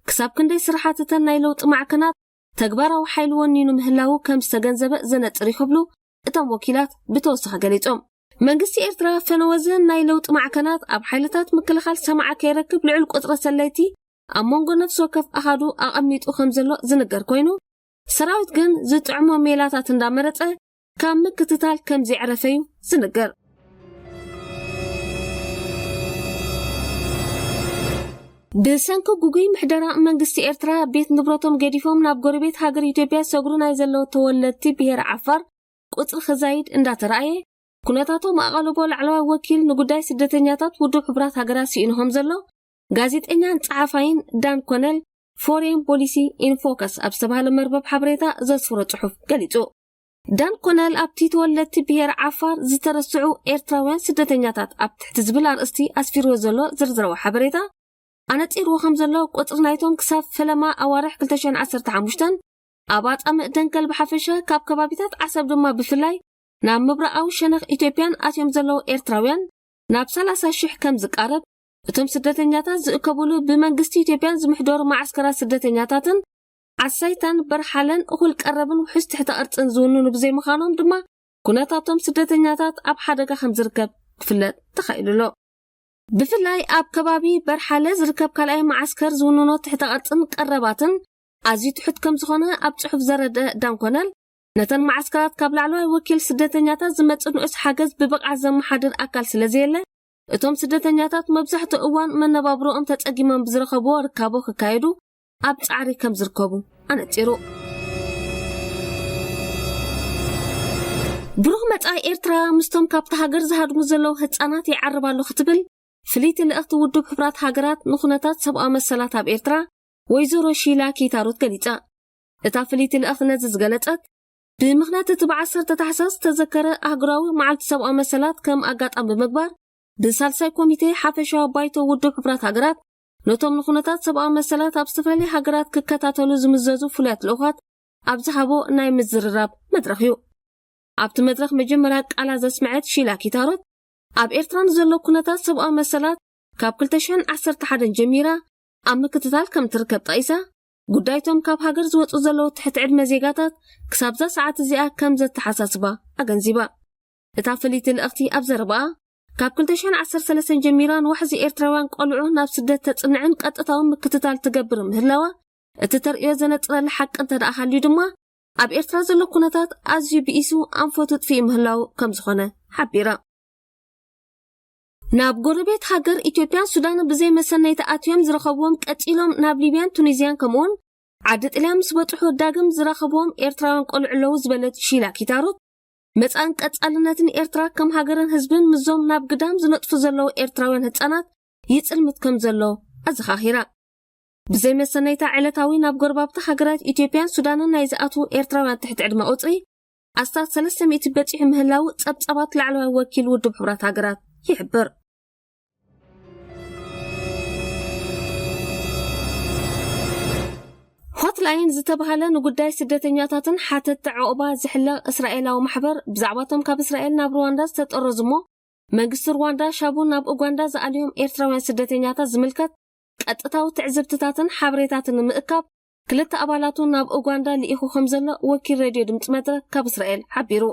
ክሳብ ክንደይ ስራሓትተን ናይ ለውጢ ማዕከናት ተግባራዊ ሓይሊ ወኒኑ ምህላዉ ከም ዝተገንዘበ ዘነጽር እዩ ክብሉ እቶም ወኪላት ብተወሳኺ ገሊጾም። መንግስቲ ኤርትራ ፈነወ እዘን ናይ ለውጢ ማዕከናት ኣብ ሓይልታት ምክልኻል ሰማዓ ከይረክብ ልዑል ቁጽሪ ሰለይቲ ኣብ መንጎ ነፍሲ ወከፍ ኣሃዱ ኣቐሚጡ ከም ዘሎ ዝንገር ኮይኑ፣ ሰራዊት ግን ዝጥዕሞ ሜላታት እንዳመረጸ ካብ ምክትታል ከም ዘዕረፈ እዩ ዝንገር። ብሰንኪ ጉጉይ ምሕደራ መንግስቲ ኤርትራ ቤት ንብረቶም ገዲፎም ናብ ጎረቤት ሃገር ኢትዮጵያ ዝሰግሩ ናይ ዘለዉ ተወለድቲ ብሄር ዓፋር ቁጽሪ ክዛይድ እንዳተራእየ፣ ኩነታቶም ኣቓልቦ ላዕለዋይ ወኪል ንጉዳይ ስደተኛታት ውድብ ሕቡራት ሃገራት ስኢኑ ከም ዘሎ ጋዜጠኛን ጸሓፋይን ዳን ኮነል ፎሬን ፖሊሲ ኢን ፎከስ ኣብ ዝተባህለ መርበብ ሓበሬታ ዘስፍሮ ጽሑፍ ገሊጹ። ዳን ኮነል ኣብቲ ተወለድቲ ብሄር ዓፋር ዝተረስዑ ኤርትራውያን ስደተኛታት ኣብ ትሕቲ ዝብል ኣርእስቲ ኣስፊርዎ ዘሎ ዝርዝራዊ ሓበሬታ፣ ኣነጺርዎ ከም ዘሎ፣ ቁጽሪ ናይቶም ክሳብ ፈለማ ኣዋርሕ ክልተ ሽሕን ዓሰርተ ሓሙሽተን ኣብ ኣጻምእ ደንከል ብሓፈሻ፣ ካብ ከባቢታት ዓሰብ ድማ ብፍላይ ናብ ምብራቓዊ ሸነኽ ኢትዮጵያን ኣትዮም ዘለዉ ኤርትራውያን ናብ ሰላሳ ሽሕ ከም ዝቃረብ፣ እቶም ስደተኛታት ዝእከብሉ ብመንግስቲ ኢትዮጵያን ዝምሕደሩ መዓስከራት ስደተኛታትን ዓሳይታን በርሓለን እኹል ቀረብን ውሑስ ትሕተ ቅርጽን ዝውንኑ ብዘይምዃኖም ድማ፣ ኩነታቶም ስደተኛታት ኣብ ሓደጋ ከም ዝርከብ ክፍለጥ ተኻኢሉ ኣሎ። ብፍላይ ኣብ ከባቢ በርሓለ ዝርከብ ካልኣይ መዓስከር ዝውንኖ ትሕተ ቅርጽን ቀረባትን ኣዝዩ ትሑት ከም ዝኾነ ኣብ ጽሑፍ ዘረድአ ዳንኮነል፣ ነተን መዓስከራት ካብ ላዕለዋይ ወኪል ስደተኛታት ዝመጽእ ንኡስ ሓገዝ ብብቕዓት ዘመሓድር ኣካል ስለ ዘየለ፣ እቶም ስደተኛታት መብዛሕትኡ እዋን መነባብሮኦም ተጸጊሞም ብዝረኸብዎ ርካቦ ክካየዱ ኣብ ጻዕሪ ከም ዝርከቡ ኣነጺሩ። ብሩህ መጻኢ ኤርትራ ምስቶም ካብታ ሃገር ዝሃድሙ ዘለዉ ህጻናት ይዓርብ ኣሎ ክትብል ፍልይቲ ልእኽቲ ውድብ ሕቡራት ሃገራት ንኹነታት ሰብኣዊ መሰላት ኣብ ኤርትራ ወይዘሮ ሺላ ኪታሮት ገሊጻ። እታ ፍልይቲ ልእኽቲ ነዚ ዝገለጸት፣ ብምኽንያት እቲ ብዓሰርተ ታሕሳስ ዝተዘከረ ኣህጉራዊ መዓልቲ ሰብኣዊ መሰላት ከም ኣጋጣሚ ብምግባር፣ ብሳልሳይ ኮሚቴ ሓፈሻዊ ባይቶ ውድብ ሕቡራት ሃገራት ነቶም ንኹነታት ሰብኣዊ መሰላት ኣብ ዝተፈላለዩ ሃገራት ክከታተሉ ዝምዘዙ ፍሉያት ልኡኻት ኣብ ዝሃቦ ናይ ምዝርራብ መድረኽ እዩ። ኣብቲ መድረኽ መጀመርያ ቃላ ዘስመዐት ሺላ ኪታሮት፣ ኣብ ኤርትራ ንዘሎ ኩነታት ሰብኣዊ መሰላት ካብ ክልተ ሽሕን ዓሰርተ ሓደን ጀሚራ ኣብ ምክትታል ከም ትርከብ ጠቒሳ፣ ጉዳይቶም ካብ ሃገር ዝወጹ ዘለዉ ትሕቲ ዕድመ ዜጋታት ክሳብዛ ሰዓት እዚኣ ከም ዘተሓሳስባ ኣገንዚባ። እታ ፍልይቲ ልእኽቲ ኣብ ዘረባኣ፣ ካብ ክልተ ሽሕን ዓሰርተ ሰለስተን ጀሚራ ንዋሕዚ ኤርትራውያን ቆልዑ ናብ ስደት ተጽንዕን ቀጥታዊ ምክትታል ትገብር ምህላዋ፣ እቲ ተርእዮ ዘነጽረላ ሓቂ እንተ ደኣ ሃልዩ ድማ፣ ኣብ ኤርትራ ዘሎ ኩነታት ኣዝዩ ብኢሱ ኣንፈቱ ጥፊኡ ምህላው ከም ዝኾነ ሓቢራ። ናብ ጎረቤት ሃገር ኢትዮጵያን ሱዳንን ብዘይ መሰነይታ ኣትዮም ዝረኸብዎም ቀጺሎም ናብ ሊብያን ቱኒዝያን ከምኡውን ዓዲ ጥልያን ምስ በጽሑ ዳግም ዝረኸብዎም ኤርትራውያን ቆልዑ ኣለዉ ዝበለት ሺላ ኪታሩት፣ መጻእን ቀጻልነትን ኤርትራ ከም ሃገርን ህዝብን ምስዞም ናብ ግዳም ዝነጥፉ ዘለዉ ኤርትራውያን ህጻናት ይጽልምት ከም ዘሎ ኣዘኻኺራ። ብዘይ መሰነይታ ዕለታዊ ናብ ጎረባብቲ ሃገራት ኢትዮጵያን ሱዳንን ናይ ዝኣትዉ ኤርትራውያን ትሕቲ ዕድመ ቁጽሪ ኣስታት ሰለስተ ሚእቲ በጺሑ ምህላው ጸብጻባት ላዕለዋይ ወኪል ውድብ ሕቡራት ሃገራት ይሕብር። ሆትላይን ዝተባህለ ንጉዳይ ስደተኛታትን ሓተትቲ ዕቑባ ዝሕለቕ እስራኤላዊ ማሕበር፣ ብዛዕባቶም ካብ እስራኤል ናብ ሩዋንዳ ዝተጠረዙ እሞ መንግስቲ ሩዋንዳ ሻቡ ናብ ኡጋንዳ ዝኣልዮም ኤርትራውያን ስደተኛታት ዝምልከት ቀጥታዊ ትዕዝብትታትን ሓበሬታትን ንምእካብ ክልተ ኣባላቱ ናብ ኡጋንዳ ልኢኹ ከም ዘሎ ወኪል ሬድዮ ድምጺ መድረክ ካብ እስራኤል ሓቢሩ።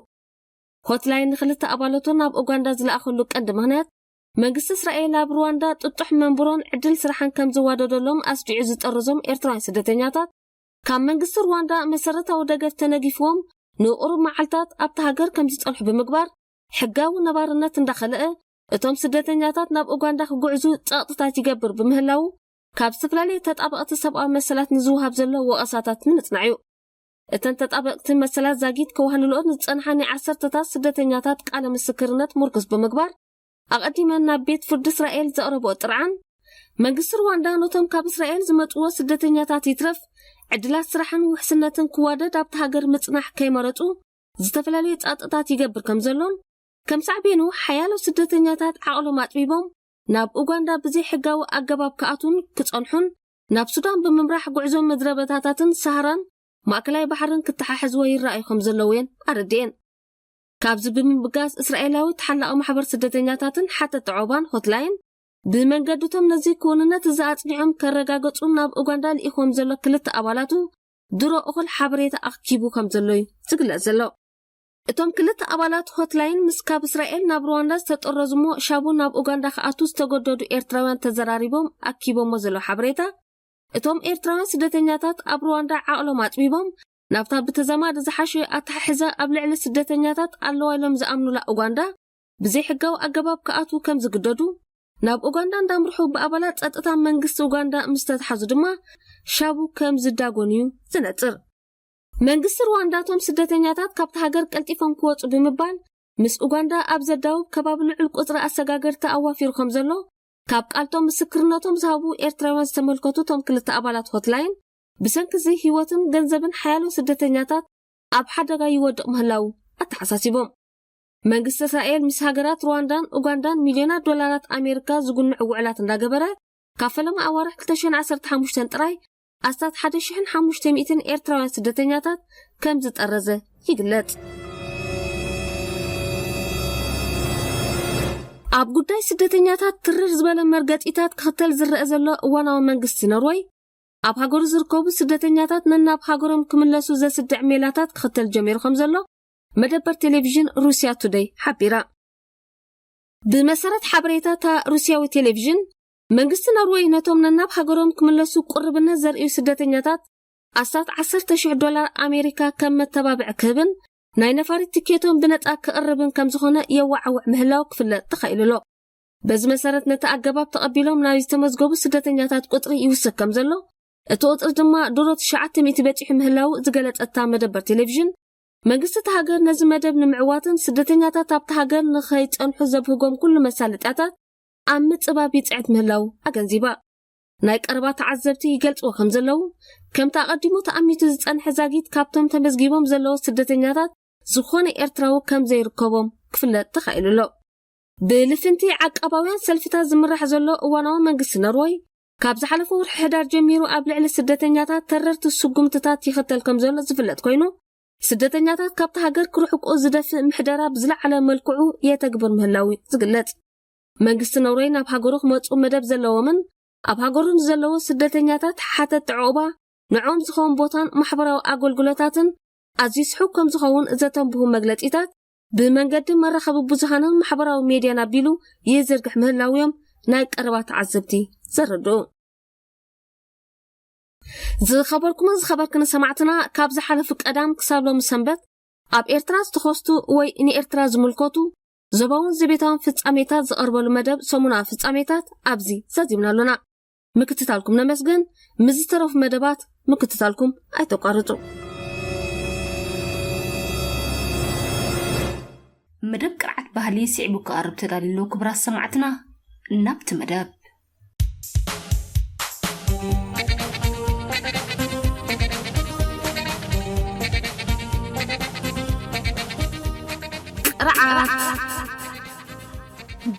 ሆትላይን ንክልተ ኣባላቱ ናብ ኡጋንዳ ዝለኣኸሉ ቀንዲ ምኽንያት፣ መንግስቲ እስራኤል ኣብ ሩዋንዳ ጥጡሕ መንብሮን ዕድል ስራሕን ከም ዝዋደደሎም ኣስዲዑ ዝጠረዞም ኤርትራውያን ስደተኛታት፣ ካብ መንግስቲ ሩዋንዳ መሰረታዊ ደገፍ ተነጊፍዎም ንቁሩብ መዓልታት ኣብታ ሃገር ከም ዝጸንሑ ብምግባር፣ ሕጋዊ ነባርነት እንዳኸለአ፣ እቶም ስደተኛታት ናብ ኡጋንዳ ክጉዕዙ ጸቕጥታት ይገብር ብምህላዉ፣ ካብ ዝተፈላለዩ ተጣበቕቲ ሰብኣዊ መሰላት ንዝወሃብ ዘሎ ወቐሳታት ንምጽናዕ እዩ። እተን ተጣበቕቲ መሰላት ዛጊት ከዋህልልኦ ንዝጸንሓ ናይ ዓሰርተታት ስደተኛታት ቃለ ምስክርነት ምርኩስ ብምግባር፣ ኣቐዲመን ናብ ቤት ፍርዲ እስራኤል ዘቕረብኦ ጥርዓን፣ መንግስቲ ሩዋንዳ ነቶም ካብ እስራኤል ዝመጽዎ ስደተኛታት ይትረፍ፣ ዕድላት ስራሕን ውሕስነትን ክዋደድ ኣብቲ ሃገር ምጽናሕ ከይመረጹ፣ ዝተፈላለዩ ጸቕጥታት ይገብር ከም ዘሎን፣ ከም ሳዕቤኑ ሓያሎ ስደተኛታት ዓቕሎም ኣጥቢቦም ናብ ኡጋንዳ ብዘይ ሕጋዊ ኣገባብ ክኣትዉን ክጸንሑን፣ ናብ ሱዳን ብምምራሕ ጉዕዞ ምድረ በዳታትን ሳህራን ማእከላይ ባሕርን ክተሓሕዝዎ ይረኣዩ ከም ዘለዉ እየን ኣረዲኤን። ካብዚ ብምብጋስ፣ እስራኤላዊ ተሓላቒ ማሕበር ስደተኛታትን ሓተት ዕቑባን ሆትላይን፣ ብመንገድቶም ነዚ ክውንነት እዚ ኣጽኒዖም ከረጋገጹ ናብ ኡጋንዳ ልኢኽዎም ዘሎ ክልተ ኣባላቱ ድሮ እኹል ሓበሬታ ኣኽኪቡ ከም ዘሎ እዩ ዝግለጽ ዘሎ። እቶም ክልተ ኣባላት ሆትላይን ምስ ካብ እስራኤል ናብ ሩዋንዳ ዝተጠረዙ እሞ ሻቡ ናብ ኡጋንዳ ክኣቱ ዝተገደዱ ኤርትራውያን ተዘራሪቦም ኣኪቦሞ ዘለዉ ሓበሬታ፣ እቶም ኤርትራውያን ስደተኛታት ኣብ ሩዋንዳ ዓቕሎም ኣጥቢቦም ናብታ ብተዛማዲ ዝሓሸ ኣተሓሕዛ ኣብ ልዕሊ ስደተኛታት ኣለዋ ኢሎም ዝኣምኑላ ኡጋንዳ ብዘይሕጋዊ ኣገባብ ክኣትዉ ከም ዝግደዱ፣ ናብ ኡጋንዳ እንዳምርሑ ብኣባላት ጸጥታ መንግስቲ ኡጋንዳ ምስ ተታሓዙ ድማ ሻቡ ከም ዝዳጎን እዩ ዝነጽር። መንግስቲ ሩዋንዳ እቶም ስደተኛታት ካብቲ ሃገር ቀልጢፎም ክወጹ ብምባል፣ ምስ ኡጋንዳ ኣብ ዘዳውብ ከባቢ ልዑል ቁጽሪ ኣሰጋገርቲ ኣዋፊሩ ከም ዘሎ፣ ካብ ቃልቶም ምስክርነቶም ዝሃቡ ኤርትራውያን ዝተመልከቱ እቶም ክልተ ኣባላት ሆትላይን፣ ብሰንኪ እዚ ህይወትን ገንዘብን ሓያሎ ስደተኛታት ኣብ ሓደጋ ይወድቕ ምህላው ኣተሓሳሲቦም። መንግስቲ እስራኤል ምስ ሃገራት ሩዋንዳን ኡጋንዳን ሚልዮናት ዶላራት ኣሜሪካ ዝጉንዑ ውዕላት እንዳገበረ፣ ካብ ፈለማ ኣዋርሕ ክልተ ሽሕን ዓሰርተ ሓሙሽተን ጥራይ ኣስታት ሓደ ሽሕን ሓሙሽተ ሚእትን ኤርትራውያን ስደተኛታት ከም ዝጠረዘ ይግለጽ። ኣብ ጉዳይ ስደተኛታት ትርር ዝበለ መርገጺታት ክኽተል ዝረአ ዘሎ እዋናዊ መንግስቲ ኖርወይ፣ ኣብ ሃገሩ ዝርከቡ ስደተኛታት ነናብ ሃገሮም ክምለሱ ዘስድዕ ሜላታት ክኽተል ጀሚሩ ከም ዘሎ መደበር ቴሌቪዥን ሩስያ ቱደይ ሓቢራ። ብመሰረት ሓበሬታታ ሩስያዊ ቴሌቪዥን፣ መንግስቲ ኖርወይ ነቶም ነናብ ሃገሮም ክምለሱ ቅርብነት ዘርእዩ ስደተኛታት ኣስታት ዓሰርተ ሽሕ ዶላር ኣሜሪካ ከም መተባብዒ ክህብን ናይ ነፋሪት ትኬቶም ብነጻ ክቕርብን ከም ዝኾነ የዋዓውዕ ምህላው ክፍለጥ ተኻኢሉ ኣሎ። በዚ መሰረት ነቲ ኣገባብ ተቐቢሎም ናይ ዝተመዝገቡ ስደተኛታት ቁጽሪ ይውስኽ ከም ዘሎ፣ እቲ ቁጽሪ ድማ ድሮ ትሽዓተ ሚእቲ በጺሑ ምህላው ዝገለጸታ መደበር ቴሌቪዥን፣ መንግስቲ እቲ ሃገር ነዚ መደብ ንምዕዋትን ስደተኛታት ኣብቲ ሃገር ንኸይጸንሑ ዘብህጎም ኩሉ መሳለጥያታት ኣብ ምጽባብ ይጽዕት ምህላው ኣገንዚባ። ናይ ቀረባ ተዓዘብቲ ይገልጽዎ ከም ዘለዉ፣ ከምቲ ኣቐዲሙ ተኣሚቱ ዝጸንሐ ዛጊት ካብቶም ተመዝጊቦም ዘለዉ ስደተኛታት ዝኾነ ኤርትራዊ ከም ዘይርከቦም ክፍለጥ ተኻኢሉ ኣሎ። ብልፍንቲ ዓቃባውያን ሰልፍታት ዝምራሕ ዘሎ እዋናዊ መንግስቲ ኖርወይ፣ ካብ ዝሓለፈ ወርሒ ሕዳር ጀሚሩ ኣብ ልዕሊ ስደተኛታት ተረርቲ ስጉምትታት ይኽተል ከም ዘሎ ዝፍለጥ ኮይኑ፣ ስደተኛታት ካብቲ ሃገር ክርሕቁ ዝደፍእ ምሕደራ ብዝለዓለ መልክዑ የተግብር ምህላው እዩ ዝግለጽ። መንግስቲ ኖርወይ ናብ ሃገሩ ክመጹ መደብ ዘለዎምን ኣብ ሃገሩ ንዘለዉ ስደተኛታት ሓተት ጥዑባ ንዕኦም ዝኸውን ቦታን ማሕበራዊ ኣገልግሎታትን ኣዝዩ ስሑው ከም ዝኸውን ዘተንብሁ መግለጺታት ብመንገዲ መራኸቢ ብዙሃንን ማሕበራዊ ሜድያን ኣቢሉ ይዝርግሕ ምህላው እዮም ናይ ቀረባ ተዓዘብቲ ዘረድኡ። ዝኸበርኩምን ዝኸበርክን ሰማዕትና፣ ካብ ዝሓለፉ ቀዳም ክሳብ ሎሚ ሰንበት ኣብ ኤርትራ ዝተኸስቱ ወይ ንኤርትራ ዝምልከቱ ዞባውን ዘቤታውን ፍጻሜታት ዝቐርበሉ መደብ ሰሙናዊ ፍጻሜታት ኣብዚ ዛዚምና ኣሎና። ምክትታልኩም ነመስግን። ምስ ዝተረፉ መደባት ምክትታልኩም ኣይተቋርጹ። መደብ ቅርዓት ባህሊ ስዒቡ ክቐርብ ተዳልዩ ኣሎ። ክቡራት ሰማዕትና፣ ናብቲ መደብ። ቅርዓት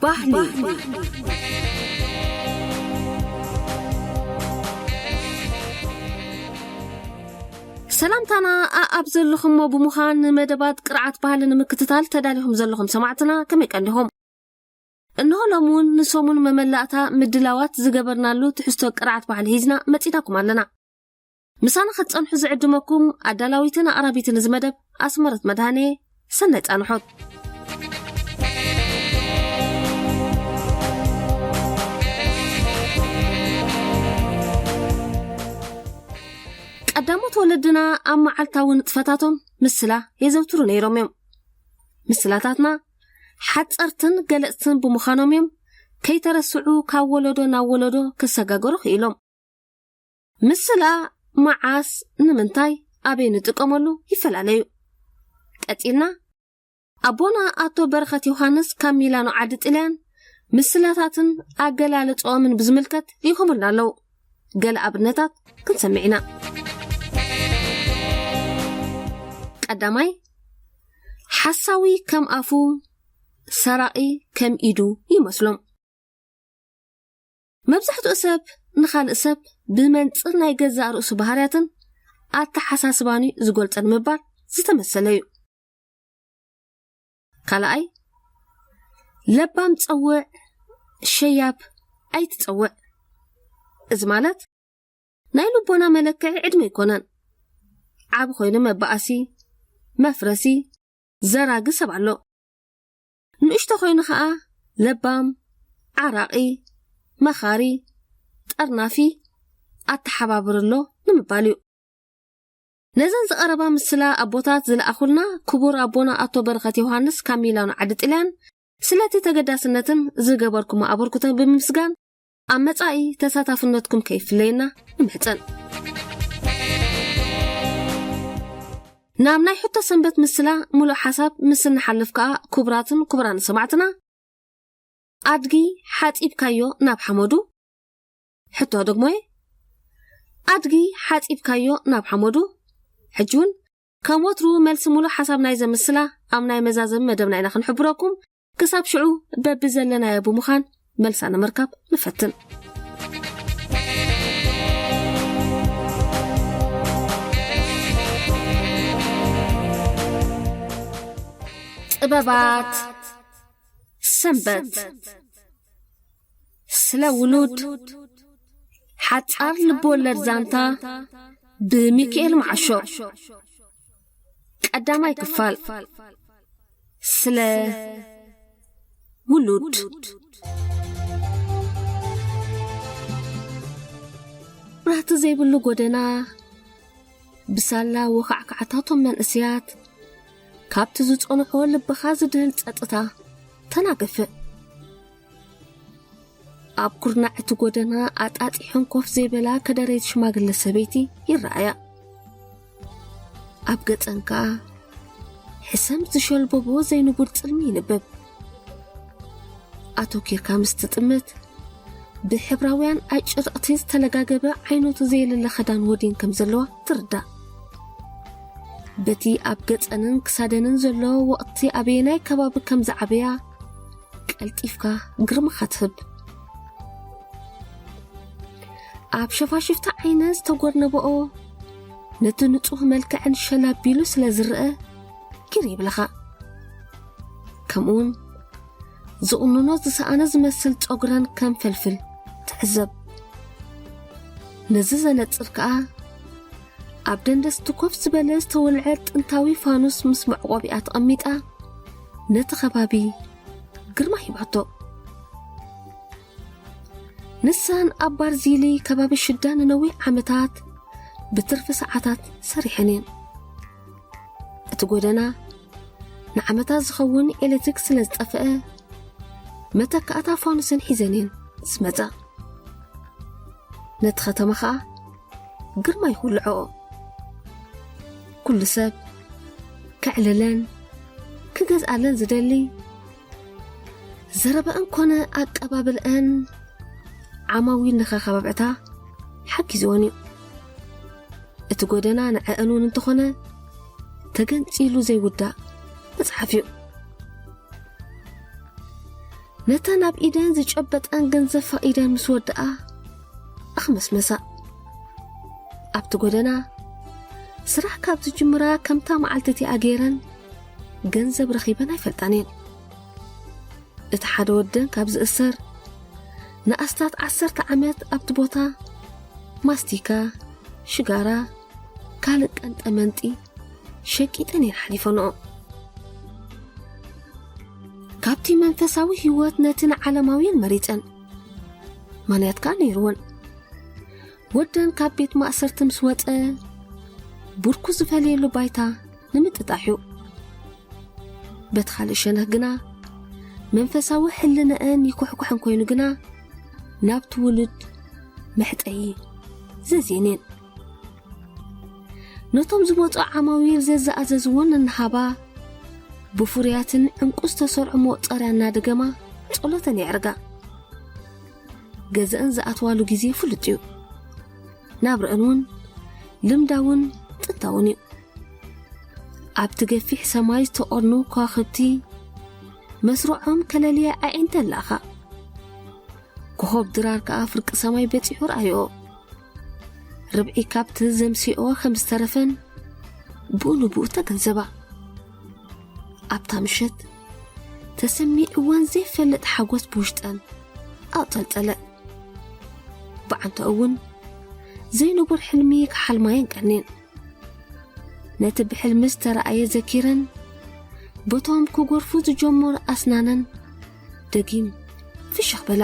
ባህሊ። ሰላምታና ኣኣብ ዘለኹሞ ብምዃን ንመደባት ቅርዓት ባህሊ ንምክትታል ተዳሊኹም ዘለኹም ሰማዕትና ከመይ ቀኒኹም? እንሆ ሎም እውን ንሰሙን መመላእታ ምድላዋት ዝገበርናሉ ትሕዝቶ ቅርዓት ባህሊ ሒዝና መጺናኩም ኣለና። ምሳና ክትጸንሑ ዝዕድመኩም ኣዳላዊትን ኣቕራቢትን እዚ መደብ ኣስመረት መድሃኔ። ሰናይ ጻንሖት። ቀዳሞት ወለድና ኣብ መዓልታዊ ንጥፈታቶም ምስላ የዘውትሩ ነይሮም እዮም። ምስላታትና ሓጸርትን ገለጽትን ብምዃኖም እዮም ከይተረስዑ ካብ ወለዶ ናብ ወለዶ ክሰጋገሩ ክኢሎም። ምስላ መዓስ፣ ንምንታይ፣ ኣበይ ንጥቀመሉ ይፈላለዩ። ቀጺልና ኣቦና ኣቶ በረኸት ዮሃንስ ካብ ሚላኖ ዓዲ ጥልያን ምስላታትን ኣገላልጾኦምን ብዝምልከት ልኢኾምልና ኣለዉ። ገለ ኣብነታት ክንሰምዕ ኢና። ቀዳማይ፣ ሓሳዊ ከም ኣፉ፣ ሰራቒ ከም ኢዱ ይመስሎም። መብዛሕትኡ ሰብ ንኻልእ ሰብ ብመንጽር ናይ ገዛእ ርእሱ ባህርያትን ኣተሓሳስባን እዩ ዝገልጾ ንምባል ዝተመሰለ እዩ። ካልኣይ፣ ለባም ጸውዕ፣ ሸያብ ኣይትጸውዕ። እዚ ማለት ናይ ልቦና መለክዒ ዕድመ ኣይኮነን። ዓቢ ኮይኑ መባኣሲ፣ መፍረሲ፣ ዘራጊ ሰብ ኣሎ። ንእሽቶ ኮይኑ ኸኣ ለባም፣ ዓራቒ፣ መኻሪ፣ ጠርናፊ፣ ኣተሓባብር ኣሎ ንምባል እዩ። ነዘን ዝቐረባ ምስላ ኣቦታት ዝለኣኹልና ክቡር ኣቦና ኣቶ በረኸት ዮሃንስ ካብ ሚላኖ ዓዲ ጥልያን ስለቲ ተገዳስነትን ዝገበርኩሞ ኣበርክቶን ብምምስጋን ኣብ መጻኢ ተሳታፍነትኩም ከይፍለየና ንምሕጸን። ናብ ናይ ሕቶ ሰንበት ምስላ ምሉእ ሓሳብ ምስ እንሓልፍ ከኣ ክቡራትን ክቡራን ሰማዕትና፣ ኣድጊ ሓጺብካዮ ናብ ሓመዱ? ሕቶ ደግሞ'የ፣ ኣድጊ ሓጺብካዮ ናብ ሓመዱ? ሕጂ እውን ከም ወትሩ መልሲ ምሉእ ሓሳብ ናይዘ ምስላ ኣብ ናይ መዛዘሚ መደብና ኢና ክንሕብረኩም። ክሳብ ሽዑ በብዘለናዮ ብምዃን መልሳ ንምርካብ ንፈትን። ጥበባት ሰንበት። ስለ ውሉድ ሓጻር ልብወለድ ዛንታ ብሚካኤል መዓሾ። ቀዳማይ ክፋል። ስለ ውሉድ። ራህቲ ዘይብሉ ጎደና፣ ብሳላ ወኻዕካዕታቶም መንእስያት፣ ካብቲ ዝጸንሖ ልብኻ ዝድህል ጸጥታ ተናገፈ። ኣብ ኩርናዕ እቲ ጎደና ኣጣጢሐን ኮፍ ዘይበላ ከደረይቲ ሽማግለ ሰበይቲ ይረኣያ። ኣብ ገጸን ከኣ ሕሰም ዝሸልበቦ ዘይንቡር ጽልሚ ይንበብ። ኣተኪርካ ምስ ትጥምት፣ ብሕብራውያን ኣጭርቕቲ ዝተለጋገበ ዓይነቱ ዘየለለ ኸዳን ወዲን ከም ዘለዋ ትርዳእ። በቲ ኣብ ገጸንን ክሳደንን ዘሎ ወቕቲ ኣበየናይ ከባቢ ከም ዝዓበያ ቀልጢፍካ ግርምኻ ትህብ። ኣብ ሸፋሽፍቲ ዓይነ ዝተጎርነበኦ ነቲ ንጹህ መልክዐን ሸል ኣቢሉ ስለ ዝረአ ኪር ይብለኻ። ከምኡውን ዝቑንኖ ዝሰኣነ ዝመስል ጸጉረን ከም ፈልፍል ትዕዘብ። ነዚ ዘነጽር ከኣ ኣብ ደንደስ እቲ ኮፍ ዝበለ ዝተወልዐ ጥንታዊ ፋኑስ ምስ መዕቆቢኣ ተቐሚጣ ነቲ ከባቢ ግርማ ሂባቶ። ንሳን ኣብ ባርዚሊ ከባቢ ሽዳ ንነዊሕ ዓመታት ብትርፊ ሰዓታት ሰሪሐን እየን። እቲ ጎደና ንዓመታት ዝኸውን ኤሌክትሪክ ስለ ዝጠፍአ፣ መተካእታ ፋኑሰን ሒዘን እየን ዝመጻ። ነቲ ከተማ ኸኣ ግርማ ይኹልዖ። ኩሉ ሰብ ከዕልለን ክገዝኣለን ዝደሊ፣ ዘረባኣን ኮነ ኣቀባብልኣን ዓማዊል ነኸኻባብዕታ ሓጊዝወን እዩ። እቲ ጎደና ንዐኣን እውን እንተኾነ ተገንጺሉ ዘይውዳእ መጽሓፍ እዩ። ነተን ኣብ ኢደን ዝጨበጠን ገንዘብ ፈቒደን ምስ ወድኣ ኣኽመስመሳ። ኣብቲ ጎደና ስራሕ ካብ ዝጅምራ ከምታ መዓልቲ እቲኣ ገይረን ገንዘብ ረኺበን ኣይፈልጣን እየን። እቲ ሓደ ወደን ካብ ዝእሰር ንኣስታት ዓሰርተ ዓመት ኣብቲ ቦታ ማስቲካ፣ ሽጋራ፣ ካልእ ቀንጠ መንጢ ሸቂጠን እየን ሓሊፈንኦ። ካብቲ መንፈሳዊ ህይወት ነቲ ንዓለማውያን መሪጸን። ማንያት ከኣ ነይርወን። ወደን ካብ ቤት ማእሰርቲ ምስ ወጸ፣ ብርኩ ዝፈልየሉ ባይታ ንምጥጣሕ እዩ። በቲ ካልእ ሸነኽ ግና፣ መንፈሳዊ ሕልነአን ይኩሕኩሐን ኮይኑ ግና፣ ናብቲ ውሉድ መሕጠዪ ዘዝየን እየን። ነቶም ዝመጹ ዓማዊል ዘዘኣዘዝወን እናሃባ፣ ብፍሩያትን ዕንቁ ዝተሰርዑ መቑጸርያ እናደገማ ጸሎተን የዕርጋ። ገዘአን ዝኣትዋሉ ግዜ ፍሉጥ እዩ። ናብረአን እውን ልምዳውን ጥንታውን እዩ። ኣብቲ ገፊሕ ሰማይ ዝተቖርኑ ከዋኽብቲ መስርዖም ከለልያ ኣዒንተን ለኣኻ። ኮኾብ ድራር ከኣ ፍርቂ ሰማይ በጺሑ ረኣይኦ። ርብዒ ካብቲ ዘምሲኦ ከም ዝተረፈን ብኡ ንብኡ ተገንዘባ። ኣብታ ምሸት ተሰሚዕወን ዘይፈልጥ ሓጎስ ብውሽጠን ኣቕጸልጸለ። ብዓንተኡ እውን ዘይንቡር ሕልሚ ክሓልማ የንቀኔን። ነቲ ብሕልሚ ዝተረኣየ ዘኪረን፣ በቶም ክጎርፉ ዝጀመሩ ኣስናነን ደጊም ፍሽኽ በላ።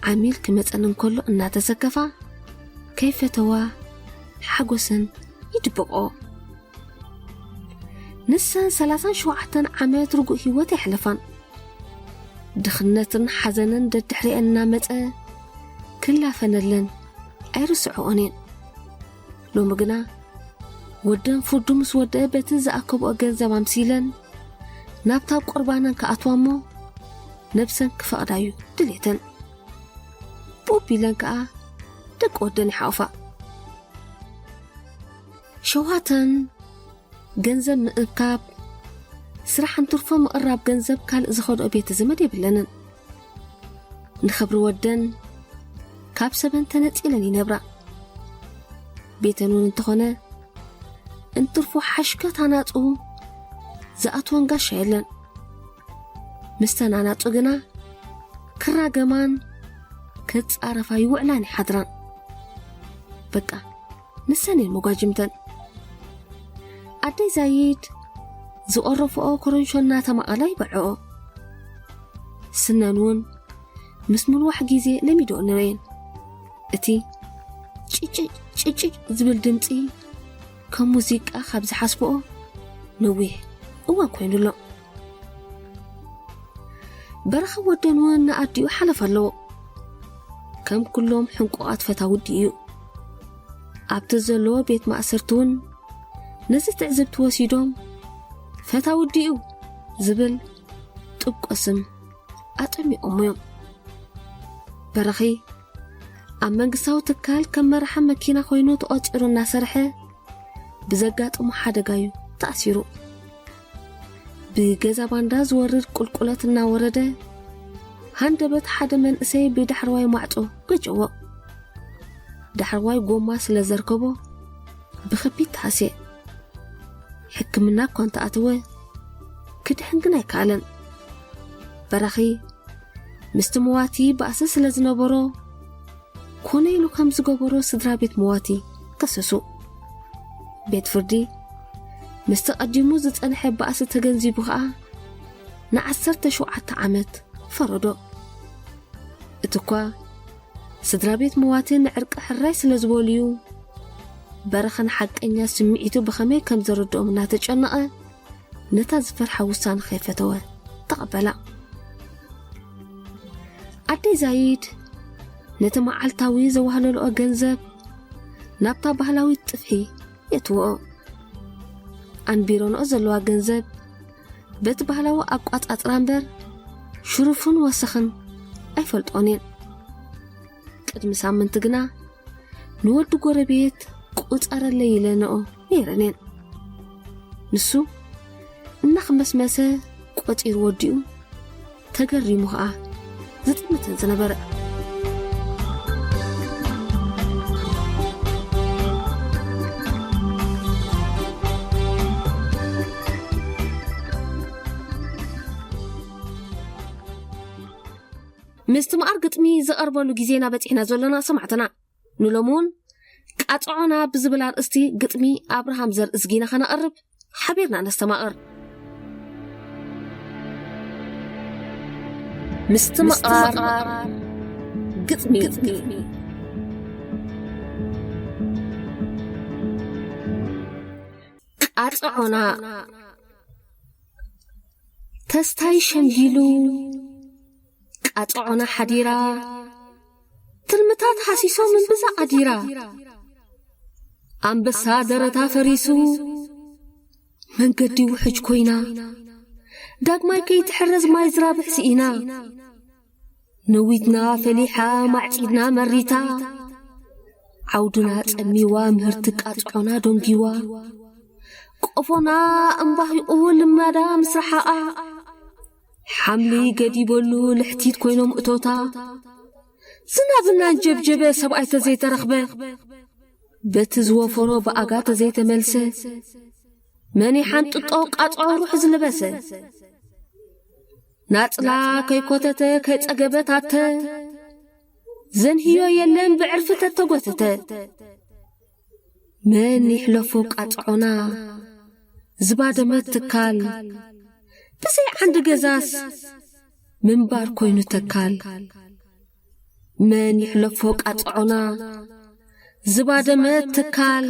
ዓሚል ክመጸን እንከሎ እናተሰከፋ፣ ከይፈተዋ ሓጎሰን ይድብቆ። ንሰን ሰላሳን ሸውዓተን ዓመት ርጉእ ህይወት የሕለፋን። ድኽነትን ሓዘንን ደድሕሪአን እናመጸ ክላፈነለን ኣይርስዕኦን እየን። ሎሚ ግና ወደን ፍርዱ ምስ ወደአ በቲ ዝኣከብኦ ገንዘብ ኣምሲለን ናብታ ቁርባነን ክኣትዋ እሞ ነብሰን ክፈቕዳ እዩ ድሌተን። ብኡ ቢለን ከኣ ደቂ ወደን ይሓቑፋ። ሸውሃተን ገንዘብ ምእካብ፣ ስራሕ እንትርፎ ምቕራብ ገንዘብ ካልእ ዝኸድኦ ቤተ ዘመድ የብለንን። ንኽብሪ ወደን ካብ ሰበን ተነጺለን ይነብራ። ቤተን እውን እንተኾነ እንትርፎ ሓሽከት ኣናጹ ዝኣትወን ጋሻ የለን። ምስተን ኣናጹ ግና ክራገማን ክጻረፋ ይውዕላን ይሓድራን። በቃ ንሰን እየን መጓጅምተን። ኣደይ ዛይድ ዝቐረፍኦ ኮረንሾ እናተማቐላ ይበልዕኦ። ስነን እውን ምስ ምንዋሕ ግዜ ለሚድኦ ነበየን። እቲ ጭጭጭ ጭጭጭ ዝብል ድምፂ ከም ሙዚቃ ካብ ዝሓስብኦ ነዊሕ እዋን ኮይኑ ኣሎ። በረኸ ወደን እውን ንኣዲኡ ሓለፍ ኣለዎ። ከም ኩሎም ሕንቁቓት ፈታውዲ እዩ። ኣብቲ ዘለዎ ቤት ማእሰርቲ እውን ነዚ ትዕዝብቲ ወሲዶም ፈታውዲ እዩ ዝብል ጥብቆ ስም ኣጠሚቖሞ እዮም። በረኺ ኣብ መንግስታዊ ትካል ከም መራሒ መኪና ኮይኑ ተቖጺሩ እናሰርሐ ብዘጋጥሞ ሓደጋ እዩ ተኣሲሩ። ብገዛ ባንዳ ዝወርድ ቁልቁለት እናወረደ ሃንደበት ሓደ መንእሰይ ብዳሕረዋይ ማዕጾ ገጨዎ። ዳሕረዋይ ጎማ ስለ ዘርከቦ ብኸቢድ ተሃስየ። ሕክምና እኳ እንተኣተወ ክድሕን ግን ኣይከኣለን። በረኺ ምስቲ መዋቲ ባእሲ ስለ ዝነበሮ ኮነ ኢሉ ከም ዝገበሮ ስድራ ቤት መዋቲ ከሰሱ። ቤት ፍርዲ ምስቲ ቀዲሙ ዝጸንሐ ባእሲ ተገንዚቡ ኸኣ ንዓሰርተ ሸውዓተ ዓመት ፈረዶ። እቲ እኳ ስድራ ቤት መዋቲ ንዕርቂ ሕራይ ስለ ዝበሉዩ በረኸ ንሓቀኛ ስምዒቱ ብኸመይ ከም ዘረድኦም እናተጨነቐ ነታ ዝፈርሓ ውሳነ ከይፈተወ ተቐበላ። ኣደይ ዛይድ ነቲ መዓልታዊ ዘዋህለልኦ ገንዘብ ናብታ ባህላዊት ጥፍሒ የትወኦ። ኣንቢረንኦ ዘለዋ ገንዘብ በቲ ባህላዊ ኣቋጻጽራ እምበር ሽሩፍን ወሰኽን ኣይፈልጦን እየን። ቅድሚ ሳምንቲ ግና ንወዲ ጎረቤት ቁጸረለይ ኢለንኦ ነይረን እየን። ንሱ እናኽመስመሰ ቆጺሩ ወዲኡ ተገሪሙ ኸኣ ዝጥምተን ዝነበረ። ምስትምቓር ግጥሚ ዝቐርበሉ ግዜና በጺሕና ዘሎና ሰማዕትና። ንሎሚ እውን ቃጽዖና ብዝብል ኣርእስቲ ግጥሚ ኣብርሃም ዘርእዝጊና ከነቕርብ ሓቢርና ነስተማቕር። ምስትምቓር ግጥሚ። ቃጽዖና። ተስታይ ሸምጊሉ ቃጽዖና ሓዲራ፣ ትልምታት ሃሲሶም እምብዛ ኣዲራ። ኣንበሳ ደረታ ፈሪሱ መንገዲ ውሕጅ ኮይና፣ ዳግማይ ከይትሕረዝ ማይ ዝራብሕ ስኢና። ነዊትና ፈሊሓ ማዕጺድና መሪታ፣ ዓውድና ጸሚዋ ምህርቲ ቃጽዖና ዶንጊዋ። ቆፎና እምባሂቑ ልማዳ ምስ ረሓቓ፣ ሓምሊ ገዲበሉ ልሕቲት ኮይኖም እቶታ። ዝናብና እንጀብጀበ ሰብኣይ ተዘይተረኽበ፣ በቲ ዝወፈሮ ብኣጋ ተዘይተመልሰ፣ መን ይሓንጥጦ ቃጽዖ ሩሕ ዝለበሰ። ናጽላ ከይኮተተ ከይጸገበ ታተ፣ ዘንህዮ የለን ብዕርፊ ተተጎተተ። መን ይሕለፎ ቃጽዖና ዝባደመት ትካል፣ ብዘይ ዓንዲ ገዛስ ምንባር ኮይኑ ተካል። መን ይሕለፎ ቃጽዖና ዝባደመት ትካል፣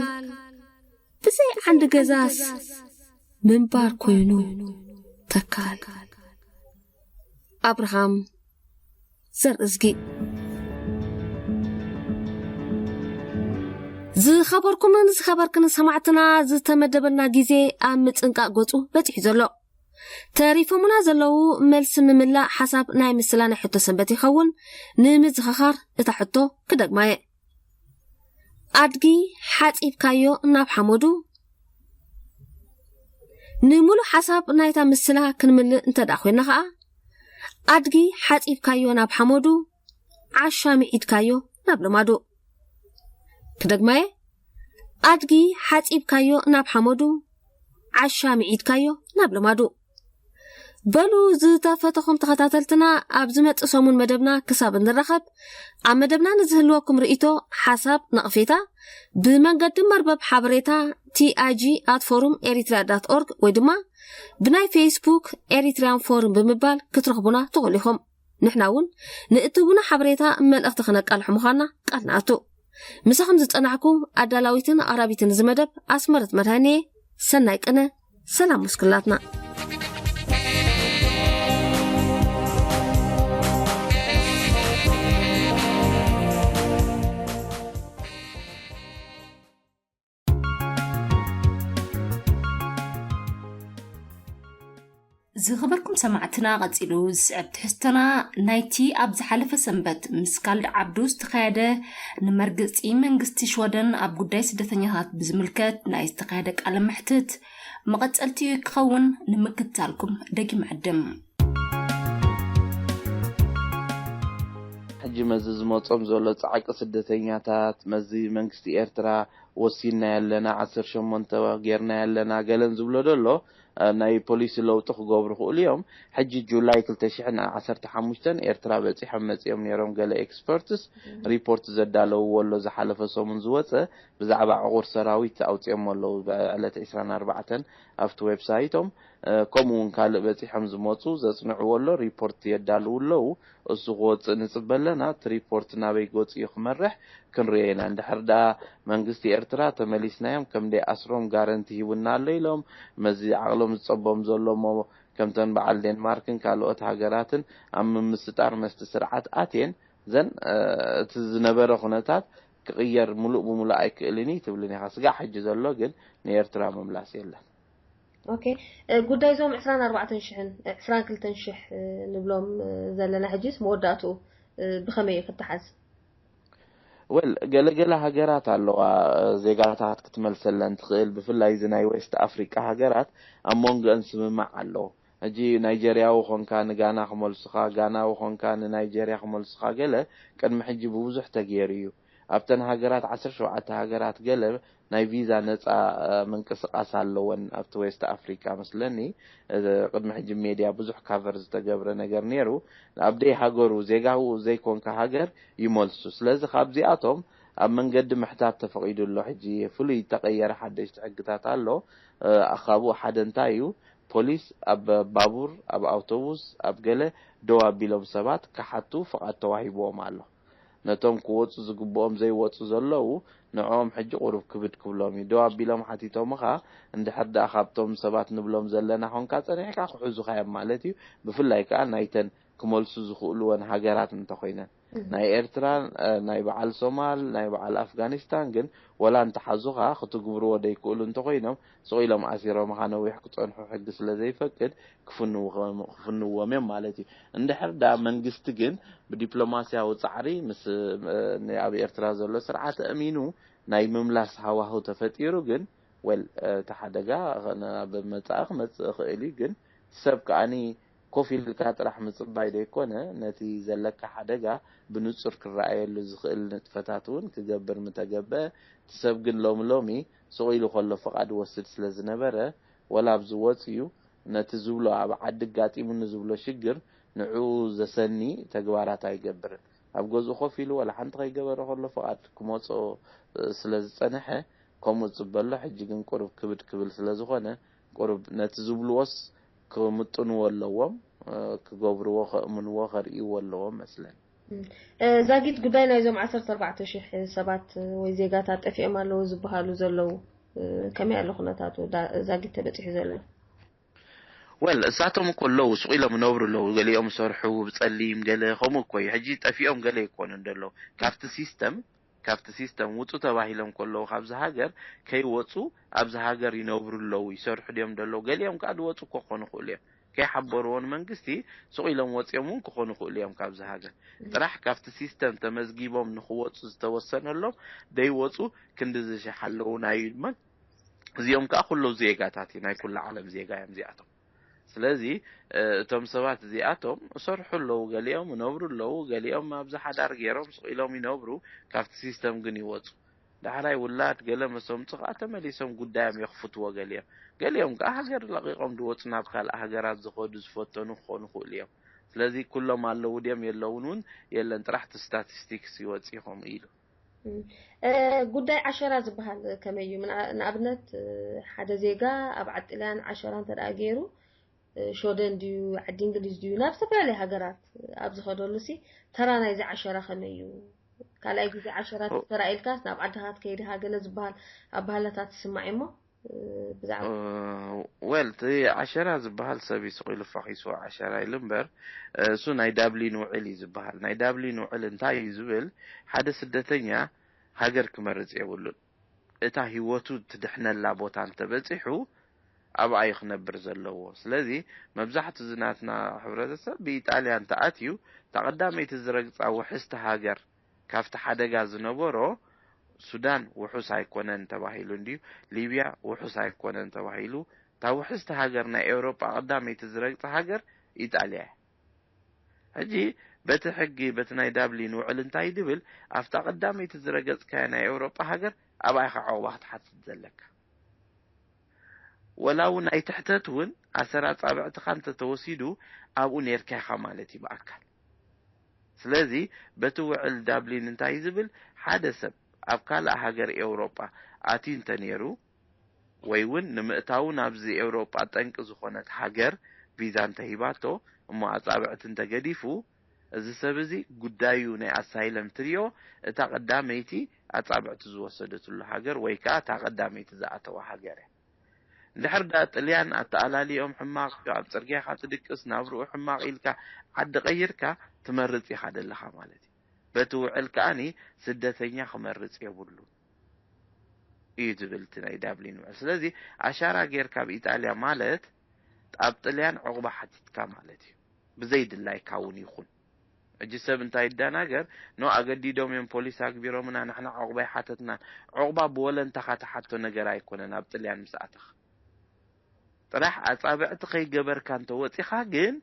ብዘይ ዓንዲ ገዛስ ምንባር ኮይኑ ተካል። ኣብርሃም ዘርእዝጊ። ዝኸበርኩምን ዝኸበርክን ሰማዕትና፣ ዝተመደበልና ግዜ ኣብ ምጽንቃቕ ገጹ በጺሑ ዘሎ። ተሪፎምና ዘለዉ መልሲ ምምላእ ሓሳብ ናይ ምስላ ናይ ሕቶ ሰንበት ይኸውን። ንምዝኽኻር እታ ሕቶ ክደግማ እየ። ኣድጊ ሓጺብካዮ ናብ ሓመዱ። ንምሉእ ሓሳብ ናይታ ምስላ ክንምልእ እንተ ደኣ ኮይንና ኸኣ፣ ኣድጊ ሓጺብካዮ ናብ ሓመዱ፣ ዓሻ ምዒድካዮ ናብ ልማዱ። ክደግማ እየ። ኣድጊ ሓጺብካዮ ናብ ሓመዱ፣ ዓሻ ምዒድካዮ ናብ ልማዱ። በሉ ዝተፈተኹም ተኸታተልትና፣ ኣብ ዝመጽእ ሰሙን መደብና ክሳብ እንራኸብ፣ ኣብ መደብና ንዝህልወኩም ርእይቶ፣ ሓሳብ፣ ነቕፌታ ብመንገዲ መርበብ ሓበሬታ ቲ ኣይ ጂ ኣት ፎሩም ኤሪትሪያ ዳት ኦርግ ወይ ድማ ብናይ ፌስቡክ ኤሪትሪያን ፎሩም ብምባል ክትረኽቡና ትኽእሉ ኢኹም። ንሕና እውን ንእትህቡና ሓበሬታ መልእኽቲ ክነቃልሖ ምዃንና ቃል ንኣቱ። ምሳኹም ዝጸናሕኩ ኣዳላዊትን ኣቕራቢትን እዚ መደብ ኣስመረት መድሃኔ። ሰናይ ቅነ፣ ሰላም ምስኩላትና። ዝኸበርኩም ሰማዕትና፣ ቀጺሉ ዝስዕብ ትሕዝቶና ናይቲ ኣብ ዝሓለፈ ሰንበት ምስ ካልድ ዓብዱ ዝተኻየደ፣ ንመርግጺ መንግስቲ ሽወደን ኣብ ጉዳይ ስደተኛታት ብዝምልከት ናይ ዝተኻየደ ቃለ መሕትት መቐጸልቲ ክኸውን ንምክትታልኩም ደጊም ዕድም። ሕጂ መዚ ዝመጾም ዘሎ ጻዕቂ ስደተኛታት፣ መዚ መንግስቲ ኤርትራ፣ ወሲንና ያለና፣ ዓሰርተ ሸሞንተ ጌርና ያለና፣ ገለን ዝብሎ ደሎ፣ እ፣ ናይ ፖሊሲ ለውጢ ክገብሩ ክእሉ እዮም። ሕጂ ጁላይ ክልተ ሽሕን ዓሰርተ ሓሙሽተን ኤርትራ በጺሖም መጺኦም ነይሮም። ገለ ኤክስፐርትስ ሪፖርት ዘዳለውዎ ኣሎ። ዝሓለፈ ሰሙን ዝወጸ ብዛዕባ ዕቑር ሰራዊት ኣውጺኦም ኣለዉ። ብዕለት ዕስራን ኣርባዕተን ኣብቲ ዌብሳይቶም፣ እ፣ ከምኡ እውን ካልእ በጺሖም ዝመጹ ዘጽንዕዎ ኣሎ። ሪፖርት የዳልዉ ኣለዉ። እሱ ክወጽእ ንጽበ ኣለና። እቲ ሪፖርት ናበይ ገጹ እዩ ክመርሕ ክንሪኦ ኢና። እንድሕር ደኣ መንግስቲ ኤርትራ ተመሊስናዮም ከም ደይኣስሮም ጋረንቲ ሂቡና ኣሎ ኢሎም፣ መዚ ዓቕሎም ዝጸቦም ዘሎ እሞ ከምተን በዓል ዴንማርክን ካልኦት ሃገራትን ኣብ ምምስጣር መስቲ ስርዓት ኣትየን፣ ዘን፣ እ፣ እቲ ዝነበረ ኩነታት ክቕየር ምሉእ ብምሉእ ኣይክእልን እዩ ትብልን ኢኻ። ስጋዕ ሕጂ ዘሎ ግን ንኤርትራ ምምላስ የለን። ኦኬ፣ እ፣ ጉዳይ እዞም ዕስራን ኣርባዕተን ሽሕን፣ እ፣ ዕስራን ክልተን ሽሕ፣ እ፣ ንብሎም፣ እ፣ ዘለና ሕጂስ መወዳእትኡ፣ እ፣ ብኸመይ እዩ ክተሓዝ? ወል፣ ገለገለ ሃገራት ኣለዋ፣ እ፣ ዜጋታት ክትመልሰለን ትኽእል። ብፍላይ እዚ ናይ ዌስት ኣፍሪቃ ሃገራት ኣብ መንጎአን ስምማዕ ኣሎ። ሕጂ ናይጀርያዊ ኾንካ ንጋና ክመልሱኻ፣ ጋናዊ ኾንካ ንናይጀርያ ክመልሱኻ፣ ገለ ቅድሚ ሕጂ ብብዙሕ ተገይሩ እዩ። ኣብተን ሃገራት ዓሰርተ ሸውዓተ ሃገራት ገለ ናይ ቪዛ ነጻ፣ እ፣ ምንቅስቃስ ኣለወን ኣብቲ ዌስት ኣፍሪቃ መስለኒ። እ፣ ቅድሚ ሕጂ ሜድያ ብዙሕ ካቨር ዝተገብረ ነገር ነይሩ። ኣብ ደይ ሃገሩ ዜጋኡ ዘይኮንካ ሃገር ይመልሱ። ስለዚ ካብዚኣቶም ኣብ መንገዲ ምሕታት ተፈቒዱ ኣሎ። ሕጂ ፍሉይ ዝተቐየረ ሓደሽቲ ሕግታት ኣሎ። እ፣ ካብኡ ሓደ እንታይ እዩ? ፖሊስ ኣብ ባቡር፣ ኣብ ኣውቶቡስ፣ ኣብ ገለ ደው ኣቢሎም ሰባት ክሓቱ ፍቓድ ተዋሂብዎም ኣሎ። ነቶም ክወጹ ዝግብኦም ዘይወጹ ዘለዉ ንዕኦም ሕጂ ቁሩብ ክብድ ክብሎም እዩ። ደው ኣቢሎም ሓቲቶምኻ እንድሕር ደኣ ካብቶም ሰባት ንብሎም ዘለና ኾንካ ጸኒሕካ ክሕዙኻ እዮም ማለት እዩ። ብፍላይ ከኣ ናይተን ክመልሱ ዝኽእልወን ሃገራት እንተኾይነን። ናይ ኤርትራ፣ እ፣ ናይ በዓል ሶማል፣ ናይ በዓል ኣፍጋኒስታን ግን ወላ እንተሓዙኻ ክትግብርዎ ደይክእሉ እንተኾይኖም ስቕ ኢሎም ኣሲሮምኻ ነዊሕ ክጸንሑ ሕጊ ስለ ዘይፈቅድ ክፍንዉ-፣ ክፍንዎም እዮም ማለት እዩ። እንድሕር ደኣ መንግስቲ ግን ብዲፕሎማስያዊ ጻዕሪ ምስ፣ እ፣ ኣብ ኤርትራ ዘሎ ስርዓት ኣእሚኑ ናይ ምምላስ ሃዋህው ተፈጢሩ ግን ወል፣ እ፣ እቲ ሓደጋ ናብ መጻኢ ክመጽእ ይኽእል እዩ። ግን ሰብ ከኣኒ ኮፍ ኢልካ ጥራሕ ምጽባይ ዘይኮነ፣ ነቲ ዘለካ ሓደጋ ብንጹር ክረኣየሉ ዝኽእል ንጥፈታት እውን ክገብር ምተገበ። እቲ ሰብ ግን ሎሚ ሎሚ ስቕ ኢሉ ከሎ ፍቓድ ይወስድ ስለ ዝነበረ፣ ወላ ኣብዚ ወጽዩ ነቲ ዝብሎ ኣብ ዓዲ ኣጋጢሙኒ ዝብሎ ሽግር ንዕኡ ዘሰኒ ተግባራት ኣይገብርን። ኣብ ገዝኡ ኮፍ ኢሉ ወላ ሓንቲ ከይገበረ ከሎ ፍቓድ ክመጾ፣ እ፣ ስለ ዝጸንሐ ከምኡ ዝጽበሎ ሕጂ ግን ቁሩብ ክብድ ክብል ስለ ዝኾነ ቁሩብ ነቲ ዝብልዎስ ክምጥንዎ ኣለዎም፣ እ፣ ክገብርዎ፣ ከእምንዎ፣ ከርእይዎ ኣለዎም መስለኒ። እ፣ ዛጊት ጉዳይ ናይዞም ዓሰርተ ኣርባዕተ ሽሕ ሰባት ወይ ዜጋታት ጠፊኦም ኣለዉ ዝበሃሉ ዘለዉ፣ እ፣ ከመይ ኣሎ ኩነታቱ ዳ-፣ ዛጊት ተበጺሑ ዘሎ? ወል እሳቶም እኮ ኣለዉ፣ ስቕ ኢሎም ይነብሩ ኣለዉ። ገሊኦም ይሰርሑ ብጸሊም፣ ገለ ከምኡ እኮ እዩ። ሕጂ ጠፊኦም ገለ ኣይኮኑን ዘለዉ። ካብቲ ሲስተም፣ ካብቲ ሲስተም ውጹ ተባሂሎም ከለዉ ካብዚ ሃገር ከይወጹ ኣብዚ ሃገር ይነብሩ ኣለዉ፣ ይሰርሑ ድዮም ዘለዉ። ገሊኦም ከኣ ዝወጹ እኮ ክኾኑ ይኽእሉ እዮም። ከይሓበርዎ ንመንግስቲ ስቕ ኢሎም ወጺኦም እውን ክኾኑ ይኽእሉ እዮም ካብዚ ሃገር። ጥራሕ ካብቲ ሲስተም ተመዝጊቦም ንኽወጹ ዝተወሰነሎም ደይወጹ ክንድዚ ሽሕ ኣለዉ። ናይ መን እዚኦም ከኣ ኩሎም ዜጋታት እዩ፣ ናይ ኩሉ ዓለም ዜጋ እዮም እዚኣቶም። ስለዚ፣ እ፣ እቶም ሰባት እዚኣቶም ይሰርሑ ኣለዉ፣ ገሊኦም ይነብሩ ኣለዉ፣ ገሊኦም ኣብዚ ሓዳር ገይሮም ስቕ ኢሎም ይነብሩ፣ ካብቲ ሲስተም ግን ይወጹ። ዳሕራይ ውላድ ገለ መሰምጹ ከኣ ተመሊሶም ጉዳዮም የኽፍትዎ ገሊኦም። ገሊኦም ከኣ ሃገር ለቒቖም ዝወጹ ናብ ካልእ ሃገራት ዝኸዱ ዝፈተኑ ክኾኑ ይኽእሉ እዮም። ስለዚ ኩሎም ኣለዉ ድዮም የለዉን እውን የለን፣ ጥራሕ እቲ ስታቲስቲክስ ይወጽእ እዩ ከምኡ ኢሉ። እ፣ ጉዳይ ዓሸራ ዝበሃል ከመይ እዩ? ምንኣ-፣ ንኣብነት፣ እ፣ ሓደ ዜጋ ኣብ ዓዲ ጥልያን ዓሸራ እንተ ደኣ ገይሩ፣ ሾደን ድዩ ዓዲ እንግሊዝ ድዩ ናብ ዝተፈላለዩ ሃገራት ኣብ ዝኸደሉ ሲ ተራ ናይዚ ዓሸራ ከመይ እዩ? ካልኣይ ግዜ ዓሸራ ተራ ኢልካስ ናብ ዓድኻ ትከይድ ኢኻ ገለ ዝበሃል ኣባህላታት ትስማዕ እሞ ብዛዕባ ወል እቲ ዓሸራ ዝበሃል ሰብ እዩ ስቕ ኢሉ ፈኺስዎ ዓሸራ ኢሉ እምበር እሱ ናይ ዳብሊን ውዕል እዩ ዝበሃል። ናይ ዳብሊን ውዕል እንታይ እዩ ዝብል? ሓደ ስደተኛ ሃገር ክመርጽ የብሉን። እታ ህይወቱ ትድሕነላ ቦታ እንተበጺሑ ኣብኣ እዩ ክነብር ዘለዎ። ስለዚ መብዛሕትኡ እዚ ናትና ሕብረተሰብ ብኢጣልያ እንተኣትዩ እታ ቀዳመይቲ ዝረግጻ ውሕስቲ ሃገር ካብቲ ሓደጋ ዝነበሮ ሱዳን ውሑስ ኣይኮነን ተባሂሉ እንድዩ፣ ሊብያ ውሑስ ኣይኮነን ተባሂሉ። እታ ውሕስቲ ሃገር ናይ ኤውሮጳ ቀዳመይቲ ዝረግጻ ሃገር ኢጣልያ እያ። ሕጂ በቲ ሕጊ በቲ ናይ ዳብሊን ውዕል እንታይ ድብል ኣብታ ቀዳመይቲ ዝረገጽካያ ናይ ኤውሮጳ ሃገር ኣብኣ ኢኻ ዕቑባ ክትሓትት ዘለካ። ወላ እውን ኣይትሕተት እውን ኣሰር ኣጻብዕትኻ እንተተወሲዱ ኣብኡ ኔርካ ኢኻ ማለት እዩ ብኣካል። ስለዚ በቲ ውዕል ዳብሊን እንታይ ዝብል ሓደ ሰብ ኣብ ካልእ ሃገር ኤውሮጳ ኣትዩ እንተነይሩ ወይ እውን ንምእታዉ ናብዚ ኤውሮጳ ጠንቂ ዝኾነት ሃገር ቪዛ እንተሂባቶ እሞ ኣጻብዕቲ እንተገዲፉ እዚ ሰብ እዚ ጉዳዩ ናይ ኣሳይለም ትሪኦ እታ ቀዳመይቲ ኣጻብዕቲ ዝወሰደትሉ ሃገር ወይ ከዓ እታ ቀዳመይቲ ዝኣተዋ ሃገር እያ። እንድሕር ዳ ጥልያን ኣተኣላሊኦም ሕማቕ ኣብ ጽርግያ ኢኻ ትድቅስ ናብርኡ ሕማቕ ኢልካ ዓዲ ቀይርካ ትመርጽ ኢኻ ደለኻ ማለት እዩ። በቲ ውዕል ከኣኒ ስደተኛ ክመርጽ የብሉ እዩ ዝብል እቲ ናይ ዳብሊን ውዕል። ስለዚ ኣሻራ ጌርካ ኣብ ኢጣልያ ማለት ኣብ ጥልያን ዕቑባ ሓቲትካ ማለት እዩ። ብዘይ ድላይካ እውን ይኹን ሕጂ ሰብ እንታይ ይደናገር ኖ ኣገዲዶም እዮም ፖሊስ ኣግቢሮምና ንሕና ዕቑባ ይሓተትና። ዕቑባ ብወለንታኻ ትሓቶ ነገር ኣይኮነን ኣብ ጥልያን ምስ ኣተኻ ጥራሕ ኣጻብዕቲ ከይገበርካ እንተወጺኻ ግን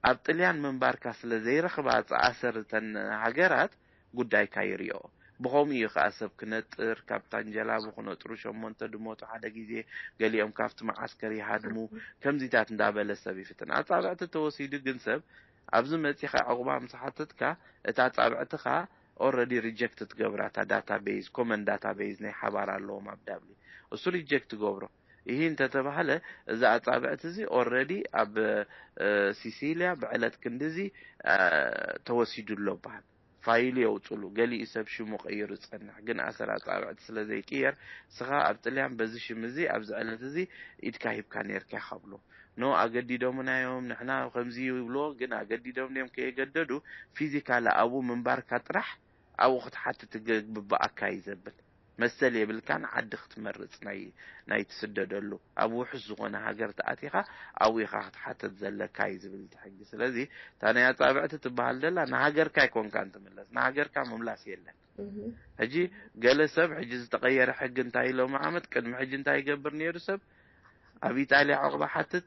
ኣብ ጥልያን ምንባርካ ስለ ዘይረኽባ ኣሰር እተን ሃገራት ጉዳይካ ይርዮ። ብኸምኡ እዩ ከኣ ሰብ ክነጥር ካብ ታንጀላቡ ክነጥሩ ሸሞንተ ድሞቱ ሓደ ግዜ ገሊኦም ካብቲ መዓስከር ይሃድሙ። ከምዚታት እንዳበለ ሰብ ይፍትን ኣጻብዕቲ ተወሲዱ ግን ሰብ ኣብዚ መጺኻ ዕቑባ ምስ ሓተትካ እታ ኣጻብዕትኻ ኦረዲ ሪጀክት ትገብራ እታ ዳታቤዝ ኮመን ዳታቤዝ ናይ ሓባር ኣለዎም ኣብ ዳብሊ እሱ ሪጀክት ትገብሮ ይህ እንተተባህለ እዚ ኣጻብዕቲ እዚ ኦረዲ ኣብ ሲሲሊያ ብዕለት ክንድዚ ተወሲዱ ኣሎ በሃል ፋይሉ የውፅሉ ገሊኡ ሰብ ሽሙ ቀይሩ ዝፀንሕ ግን ኣሰር ኣጻብዕቲ ስለ ዘይቅየር ስኻ ኣብ ጥልያን በዚ ሽም እዚ ኣብዚ ዕለት እዚ ኢድካ ሂብካ ነርካ ይኸብሎ ኖ ኣገዲዶምና እዮም ንሕና ከምዚ ይብልዎ ግን ኣገዲዶም ድዮም ከየገደዱ ፊዚካሊ ኣብኡ ምንባርካ ጥራሕ ኣብኡ ክትሓትት ትግብኣካ እዩ ዘብል መሰል የብልካን ዓዲ ክትመርፅ ናይ ናይ ትስደደሉ ኣብ ውሑስ ዝኾነ ሃገር ተኣቲኻ ኣብኡ ኢኻ ክትሓተት ዘለካ እዩ ዝብል እቲ ሕጊ ስለዚ እታ ናይ ኣፃብዕቲ ትበሃል ደላ ንሃገርካ ኣይኮንካን ትምለስ ንሃገርካ ምምላስ የለን ሕጂ ገለ ሰብ ሕጂ ዝተቐየረ ሕጊ እንታይ ኢሎም ዓመት ቅድሚ ሕጂ እንታይ ይገብር ነይሩ ሰብ ኣብ ኢጣልያ ዕቑባ ሓትት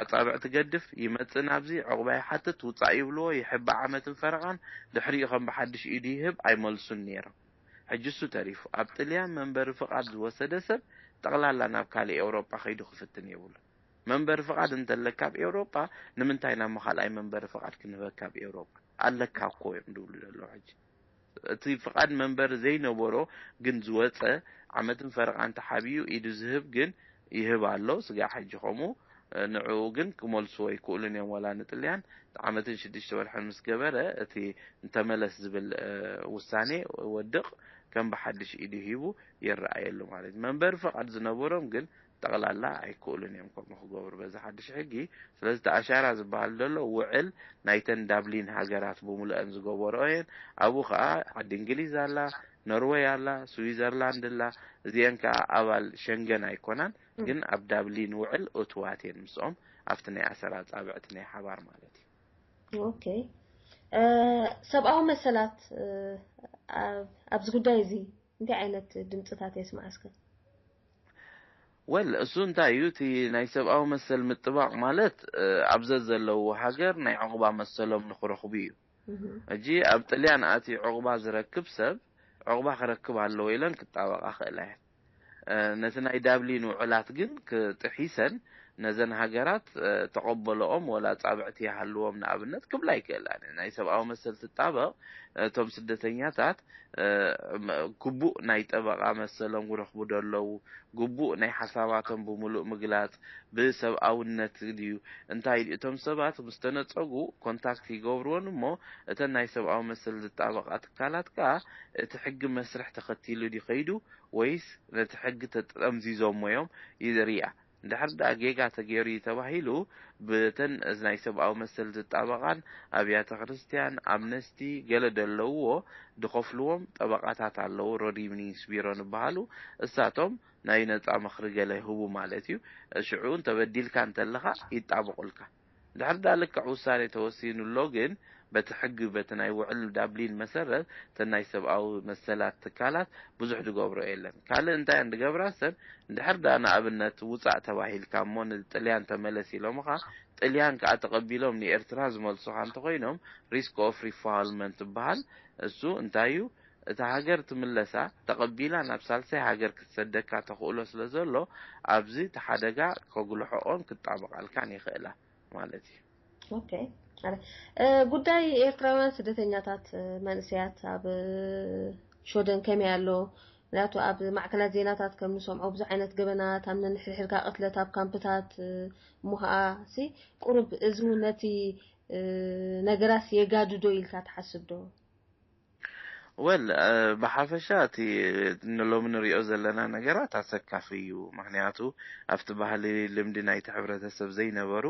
ኣጻብዕ ትገድፍ ይመጽእ ናብዚ ዕቑባ ይሓትት ውጻእ ይብልዎ ይሕባእ ዓመትን ፈረቓን ድሕሪኡ ከም ብሓድሽ ኢዱ ይህብ ኣይመልሱን ነይሮም ሕጂ እሱ ተሪፉ ኣብ ጥልያን መንበሪ ፍቓድ ዝወሰደ ሰብ ጠቕላላ ናብ ካልእ ኤውሮጳ ከይዱ ክፍትን የብሉ መንበሪ ፍቓድ እንተለካ ኣብ ኤውሮጳ ንምንታይ ናብ ካልኣይ መንበሪ ፍቓድ ክንህበካ ኣብ ኤውሮጳ ኣለካ እኮ እዮም ድብሉ ዘለዉ ሕጂ እቲ ፍቓድ መንበሪ ዘይነበሮ ግን ዝወጸ ዓመትን ፈረቓን ተሓቢኡ ኢዱ ዝህብ ግን ይህብ ኣሎ። ስጋዕ ሕጂ ከምኡ ንዕኡ ግን ክመልስዎ ኣይክእሉን እዮም ዋላ ንጥልያን ዓመትን ሽዱሽተ ወርሕን ምስ ገበረ እቲ እንተመለስ ዝብል ውሳኔ ወድቕ ከም ብሓድሽ ኢዱ ሂቡ ይረኣየሉ ማለት እዩ። መንበሪ ፍቓድ ዝነበሮም ግን ጠቕላላ ኣይክእሉን እዮም ከምኡ ክገብሩ በዚ ሓድሽ ሕጊ። ስለዚ እቲ ኣሻራ ዝበሃል ዘሎ ውዕል ናይተን ዳብሊን ሃገራት ብምሉአን ዝገበርኦ እየን። ኣብኡ ከዓ ዓዲ እንግሊዝ ኣላ፣ ኖርወይ ኣላ፣ ስዊዘርላንድ ኣላ። እዚአን ከዓ ኣባል ሸንገን ኣይኮናን፣ ግን ኣብ ዳብሊን ውዕል እትዋት እየን ምስኦም ኣብቲ ናይ ኣሰር ኣጻብዕቲ ናይ ሓባር ማለት እዩ። ኦኬ። ሰብኣዊ መሰላት ኣብዚ ጉዳይ እዚ እንታይ ዓይነት ድምፅታት የስማዓስከ? ወል እሱ እንታይ እዩ እቲ ናይ ሰብኣዊ መሰል ምጥባቕ ማለት ኣብዘ ዘለዉ ሃገር ናይ ዕቑባ መሰሎም ንክረኽቡ እዩ። እጂ ኣብ ጥልያን ኣትዩ ዕቑባ ዝረክብ ሰብ ዕቑባ ክረክብ ኣለዎ ኢለን ክጣበቓ ክእላ እየን። ነቲ ናይ ዳብሊን ውዕላት ግን ክጥሒሰን ነዘን ሃገራት ተቐበለኦም ወላ ጻብዕቲ ይሃልዎም ንኣብነት ክብላ ኣይክእላን። ናይ ሰብኣዊ መሰል ትጣበቕ እቶም ስደተኛታት ግቡእ ናይ ጠበቓ መሰሎም ክረኽቡ ዶ ኣለዉ፣ ግቡእ ናይ ሓሳባቶም ብምሉእ ምግላጽ ብሰብኣውነት ድዩ እንታይ ድዩ፣ እቶም ሰባት ምስ ተነጸጉ ኮንታክት ይገብርዎን እሞ እተን ናይ ሰብኣዊ መሰል ዝጣበቓ ትካላት ከኣ እቲ ሕጊ መስርሕ ተኸቲሉ ድዩ ከይዱ ወይስ ነቲ ሕጊ ተጠምዚዞሞ እዮም ይርኣ። እንድሕር ደኣ ጌጋ ተገይሩ እዩ ተባሂሉ ብተን ናይ ሰብኣዊ መሰል ዝጣበቓን ኣብያተ ክርስትያን፣ ኣምነስቲ፣ ገለ ደለውዎ ድኸፍልዎም ጠበቓታት ኣለዉ፣ ሮድ ኢቭኒንግስ ቢሮ ንበሃሉ እሳቶም ናይ ነጻ ምኽሪ ገለ ይህቡ ማለት እዩ። ሽዑ እንተበዲልካ እንተለኻ ይጣብቑልካ። ድሕር ዳ ልክዕ ውሳኔ ተወሲኑ ኣሎ ግን በቲ ሕጊ በቲ ናይ ውዕል ዳብሊን መሰረት እተን ናይ ሰብኣዊ መሰላት ትካላት ብዙሕ ዝገብሮ የለን። ካልእ እንታይ እየን ዝገብራ ሰን ድሕር ዳ ንኣብነት ውፃእ ተባሂልካ እሞ ንጥልያን ተመለስ ኢሎምኻ ጥልያን ከዓ ተቐቢሎም ንኤርትራ ዝመልሱኻ እንተኮይኖም risk of refoulement ትበሃል። እሱ እንታይ እዩ? እታ ሃገር ትምለሳ ተቐቢላ ናብ ሳልሳይ ሃገር ክትሰደካ ተኽእሎ ስለ ዘሎ ኣብዚ እቲ ሓደጋ ከጉልሖኦን ክጣበቓልካን ይኽእላ። ማለት እዩ። ኦኬ። ጉዳይ ኤርትራውያን ስደተኛታት መንእሰያት ኣብ ሽወደን ከመይ ኣሎ? ምክንያቱ ኣብ ማዕከናት ዜናታት ከም ንሰምዖ ብዙሕ ዓይነት ገበናት ኣብ ነንሕድሕድካ ቅትለት ኣብ ካምፕታት እሞ ከዓ ሲ ቁሩብ እዚ እውን ነቲ ነገራት የጋድዶ ኢልካ ትሓስብ ዶ? ወል ብሓፈሻ እቲ ንሎሚ ንሪኦ ዘለና ነገራት ኣሰካፊ እዩ። ምክንያቱ ኣብቲ ባህሊ ልምዲ ናይቲ ሕብረተሰብ ዘይነበሩ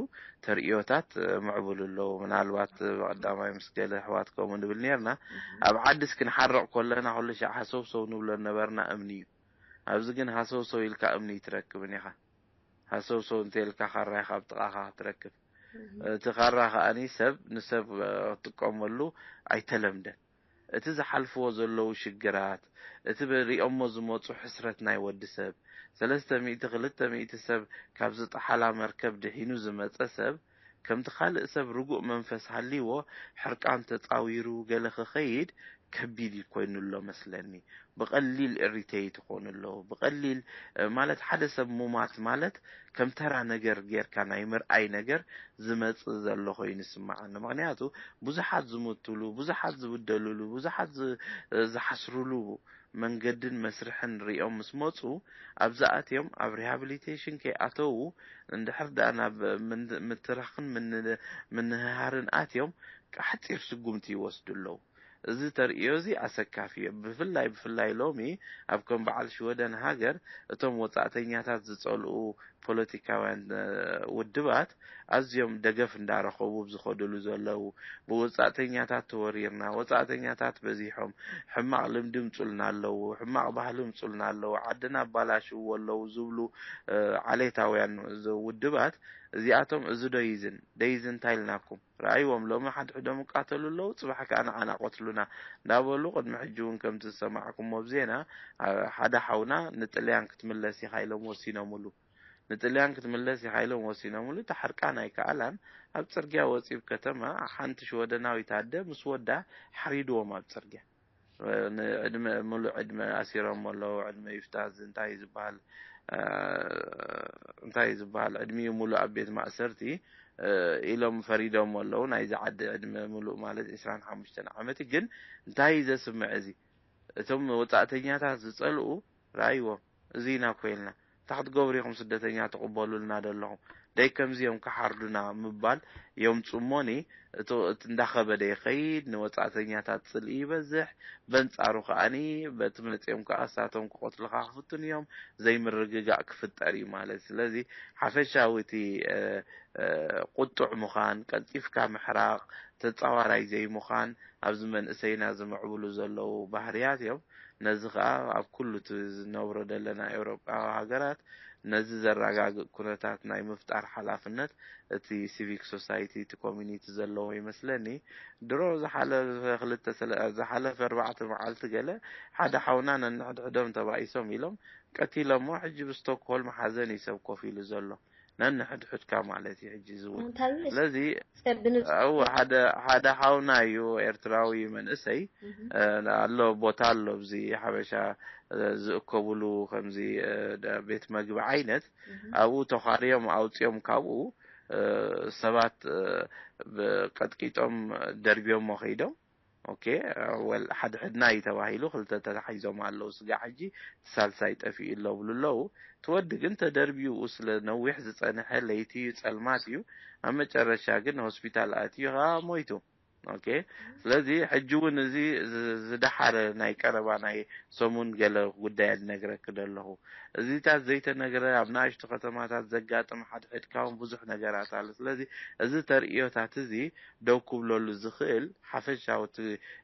ተርእዮታት ምዕቡል ኣለዉ። ምናልባት ብቐዳማይ ምስ ገለ ኣሕዋት ከምኡ ንብል ነርና። ኣብ ዓድስ ክንሓርቕ ከለና ኩሉ ሻዕ ሃሰውሰው ንብሎ ነበርና እምኒ እዩ። ኣብዚ ግን ሃሰውሰው ኢልካ እምኒ ኣይትረክብን ኢኻ። ሃሰውሰው እንተኢልካ ካራ ኢኻ ኣብ ጥቓኻ ትረክብ። እቲ ካራ ከኣኒ ሰብ ንሰብ ክጥቀመሉ ኣይተለምደን። እቲ ዝሓልፍዎ ዘለዉ ሽግራት፣ እቲ ሪኦሞ ዝመፁ ሕስረት ናይ ወዲ ሰብ፣ ሰለስተ ሚእቲ ክልተ ሚእቲ ሰብ ካብ ዝጠሓላ መርከብ ድሒኑ ዝመፀ ሰብ ከምቲ ካልእ ሰብ ርጉእ መንፈስ ሃልይዎ ሕርቃን ተጻዊሩ ገለ ክኸይድ ከቢድ ኮይኑ ኣሎ መስለኒ። ብቐሊል ኢሪቴት ይኾኑ ኣለዉ። ብቐሊል ማለት ሓደ ሰብ ሙማት ማለት ከም ተራ ነገር ጌርካ ናይ ምርኣይ ነገር ዝመጽእ ዘሎ ኮይኑ ይስምዓኒ። ምኽንያቱ ብዙሓት ዝሙትሉ፣ ብዙሓት ዝብደልሉ፣ ብዙሓት ዝሓስርሉ መንገድን መስርሕን ሪኦም ምስ መጹ ኣብዛ ኣትዮም ኣብ ሪሃብሊቴሽን ከይኣተዉ እንድሕር ደኣ ናብ ምትራኽን ምንህሃርን ኣትዮም ሓጺር ስጉምቲ ይወስዱ ኣለዉ። እዚ ተርእዮ እዚ ኣሰካፊ እዩ። ብፍላይ ብፍላይ ሎሚ ኣብ ከም በዓል ሽወደን ሃገር እቶም ወጻእተኛታት ዝጸልኡ ፖለቲካውያን ውድባት ኣዝዮም ደገፍ እንዳረኸቡ ዝኸድሉ ዘለዉ ብወጻእተኛታት ተወሪርና፣ ወጻእተኛታት በዚሖም፣ ሕማቕ ልምዲ ምጹልና ኣለዉ፣ ሕማቕ ባህሊ ምጹልና ኣለዉ፣ ዓድና ኣባላሽዎ ኣለዉ ዝብሉ ዓሌታውያን ውድባት እዚኣቶም እዚ ዶ ይዝን ደይዝን እንታይ ኢልናኩም? ረኣይዎም ሎሚ ሓድሕዶም ይቃተሉ ኣለዉ፣ ጽባሕ ከኣ ንዓና ቀትሉና እንዳበሉ ቅድሚ ሕጂ እውን ከምቲ ዝሰማዕኩሞ ኣብ ዜና ሓደ ሓውና ንጥልያን ክትምለስ ኢኻ ኢሎም ወሲኖምሉ። ንጥልያን ክትምለስ ኢኻ ኢሎም ወሲኖምሉ። እቲ ሕርቃን ኣይከኣላን። ኣብ ጽርግያ ወጺኡ ኣብ ከተማ ሓንቲ ሽወደናዊት ኣደ ምስ ወዳ ሓሪድዎም ኣብ ጽርግያ። ንዕድመ ሙሉእ ዕድመ ኣሲሮም ኣለዉ። ዕድመ ይፍታዝ እንታይ ዝበሃል እንታይ ዝበሃል ዕድሚኡ ሙሉእ ኣብ ቤት ማእሰርቲ ኢሎም ፈሪዶም ኣለዉ። ናይዚ ዓዲ ዕድመ ሙሉእ ማለት ዕስራን ሓሙሽተን ዓመት ግን እንታይ ዘስምዕ እዚ እቶም ወጻእተኛታት ዝጸልኡ ረኣይዎም፣ እዚ ኢና እኮ ኢልና። እንታይ ክትገብሩ ኢኹም ስደተኛ ትቕበሉልና ዘለኹም? ደይ ከምዚ እዮም ክሓርዱና ምባል የምጹ እሞኒ፣ እቲ እንዳኸበደ ይኸይድ፣ ንወጻእተኛታት ጽልኢ ይበዝሕ፣ በንጻሩ ከኣኒ በቲ መጺኦም ከኣ እሳቶም ክቐትሉኻ ክፍትኑ እዮም፣ ዘይምርግጋእ ክፍጠር እዩ ማለት። ስለዚ ሓፈሻዊ እቲ ቁጡዕ ምዃን፣ ቀልጢፍካ ምሕራቕ፣ ተጻዋራይ ዘይምዃን ኣብዚ መንእሰይና ዝምዕብሉ ዘለዉ ባህርያት እዮም። ነዚ ኸኣ ኣብ ኩሉ እቲ ዝነብሮ ዘለና ኤውሮጳዊ ሃገራት ነዚ ዘረጋግእ ኩነታት ናይ ምፍጣር ሓላፍነት እቲ ሲቪክ ሶሳይቲ እቲ ኮሚኒቲ ዘለዎ ይመስለኒ። ድሮ ዝሓለፈ ክልተ ዝሓለፈ ኣርባዕተ መዓልቲ ገለ ሓደ ሓውና ነንሕድሕዶም ተባኢሶም ኢሎም ቀቲሎሞ ሕጂ ብስቶክሆልም ሓዘን እዩ ሰብ ኮፍ ኢሉ ዘሎ። ነንሕድሕድካ ማለት እዩ። ሕጂ እዚ እውን እንታይ እዩ? ስለዚ ሰብ ብንጹር እው ሓደ ሓደ ሓውና እዩ፣ ኤርትራዊ መንእሰይ ኣሎ፣ ቦታ ኣሎ ኣብዚ ሓበሻ ዝእከብሉ ከምዚ ቤት መግቢ ዓይነት። ኣብኡ ተኻርዮም ኣውፅኦም ካብኡ ሰባት ቀጥቂጦም ደርብዮሞ ከይዶም። ኦኬ፣ ወል ሓድሕድና እዩ ተባሂሉ ክልተ ተታሒዞም ኣለዉ። ስጋ ሕጂ እቲ ሳልሳይ ጠፊኡ ኣለብሉ ኣለዉ። እቲ ወዲ ግን ተደርቢዩ ስለ ነዊሕ ዝጸንሐ ለይቲ እዩ፣ ጸልማት እዩ። ኣብ መጨረሻ ግን ሆስፒታል ኣትዩ ከዓ ሞይቱ። ኦኬ፣ ስለዚ ሕጂ እውን እዚ ዝ- ዝደሓረ ናይ ቀረባ ናይ ሰሙን ገለ ጉዳይ ዝነግረክ ደለኹ። እዚታት ዘይተነግረ ኣብ ንኣሽቱ ከተማታት ዘጋጥም ሓድሕድካ እውን ብዙሕ ነገራት ኣሎ። ስለዚ እዚ ተርእዮታት እዚ ደው ክብለሉ ዝኽእል ሓፈሻዊ እቲ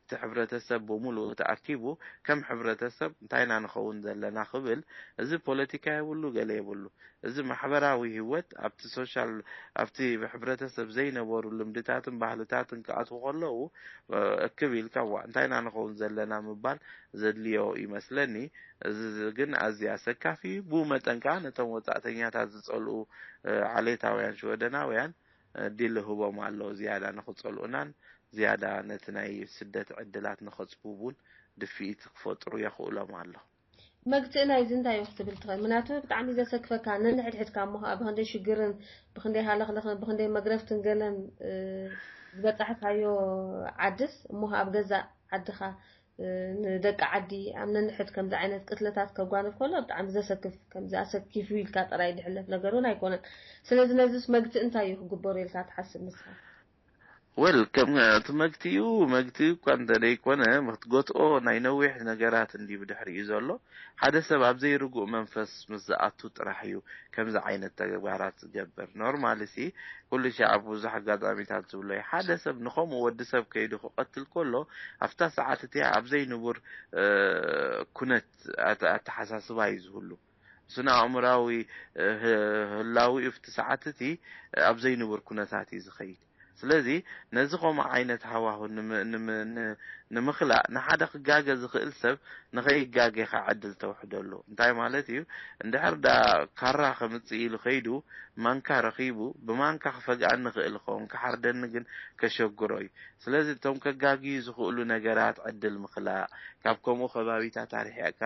እቲ ሕብረተሰብ ብምሉኡ ተኣኪቡ ከም ሕብረተሰብ እንታይ ኢና ንኸውን ዘለና ክብል፣ እዚ ፖለቲካ የብሉ ገለ የብሉ። እዚ ማሕበራዊ ህይወት ኣብቲ ሶሻል ኣብቲ ሕብረተሰብ ዘይነበሩ ልምድታትን ባህልታትን ክኣትዉ ከለዉ እክብ ኢልካ ዋ እንታይ ኢና ንኸውን ዘለና ምባል ዘድልዮ ይመስለኒ። እዚ ግን ኣዝዩ ኣሰካፊ እዩ። ብኡ መጠን ከዓ ነቶም ወጻእተኛታት ዝጸልኡ ዓሌታውያን ሽወደናውያን ዲል ህቦም ኣሎ ዝያዳ ንኽጸልኡናን ዝያዳ ነቲ ናይ ስደት ዕድላት ንኸጽብቡን ድፍኢት ክፈጥሩ የኽእሎም ኣሎ። መግትእ ናይዚ እንታይ እዩ ክትብል ትኽእል? ምክንያቱ ብጣዕሚ ዘሰክፈካ ነንሕድሕድካ እሞ ኸዓ ብክንደይ ሽግርን ብክንደይ ሃለኽለኽን ብክንደይ መግረፍትን ገለን ዝበጻሕካዮ ዓድስ እሞ ኸዓ ኣብ ገዛእ ዓድኻ ንደቂ ዓዲ ኣብ ነንሕድ ከምዚ ዓይነት ቅትለታት ከጓንፍ ከሎ ብጣዕሚ ዘሰክፍ፣ ከምዚ ኣሰኪፉ ኢልካ ጥራይ ዝሕለፍ ነገር እውን ኣይኮነን። ስለዚ ነዚስ መግትእ እንታይ እዩ ክግበሮ ኢልካ ትሓስብ ንስኻ? ወል ከም እቲ መግትኡ መግትኡ እኳ እንተደይኮነ ክትገትኦ ናይ ነዊሕ ነገራት እንዲ ብድሕሪኡ ዘሎ ሓደ ሰብ ኣብ ዘይርጉእ መንፈስ ምስ ዝኣቱ ጥራሕ እዩ ከምዚ ዓይነት ተግባራት ዝገብር። ኖርማሊ ሲ ኩሉ ሻዕ ኣብ ብዙሕ ኣጋጣሚታት ዝብሎ እዩ። ሓደ ሰብ ንኸምኡ ወዲ ሰብ ከይዱ ክቐትል ከሎ ኣብታ ሰዓት እቲኣ ኣብ ዘይንቡር ኩነት ኣተሓሳስባ እዩ ዝህሉ። ስነ ኣእምራዊ ህላዊኡ ኣብቲ ሰዓት እቲ ኣብ ዘይንቡር ኩነታት እዩ ዝኸይድ። ስለዚ ነዚ ከምኡ ዓይነት ሃዋሁ ንምኽላእ ንሓደ ክጋገ ዝኽእል ሰብ ንኸይጋገ ከዓ ዕድል ተውሕደሉ። እንታይ ማለት እዩ? እንድሕር ዳ ካራ ከምፅእ ኢሉ ከይዱ ማንካ ረኺቡ ብማንካ ክፈግኣኒ ክእል ይኸውን፣ ክሓርደኒ ግን ከሸግሮ እዩ። ስለዚ እቶም ከጋግዩ ዝኽእሉ ነገራት ዕድል ምኽላእ፣ ካብ ከምኡ ከባቢታት ኣርሒቕካ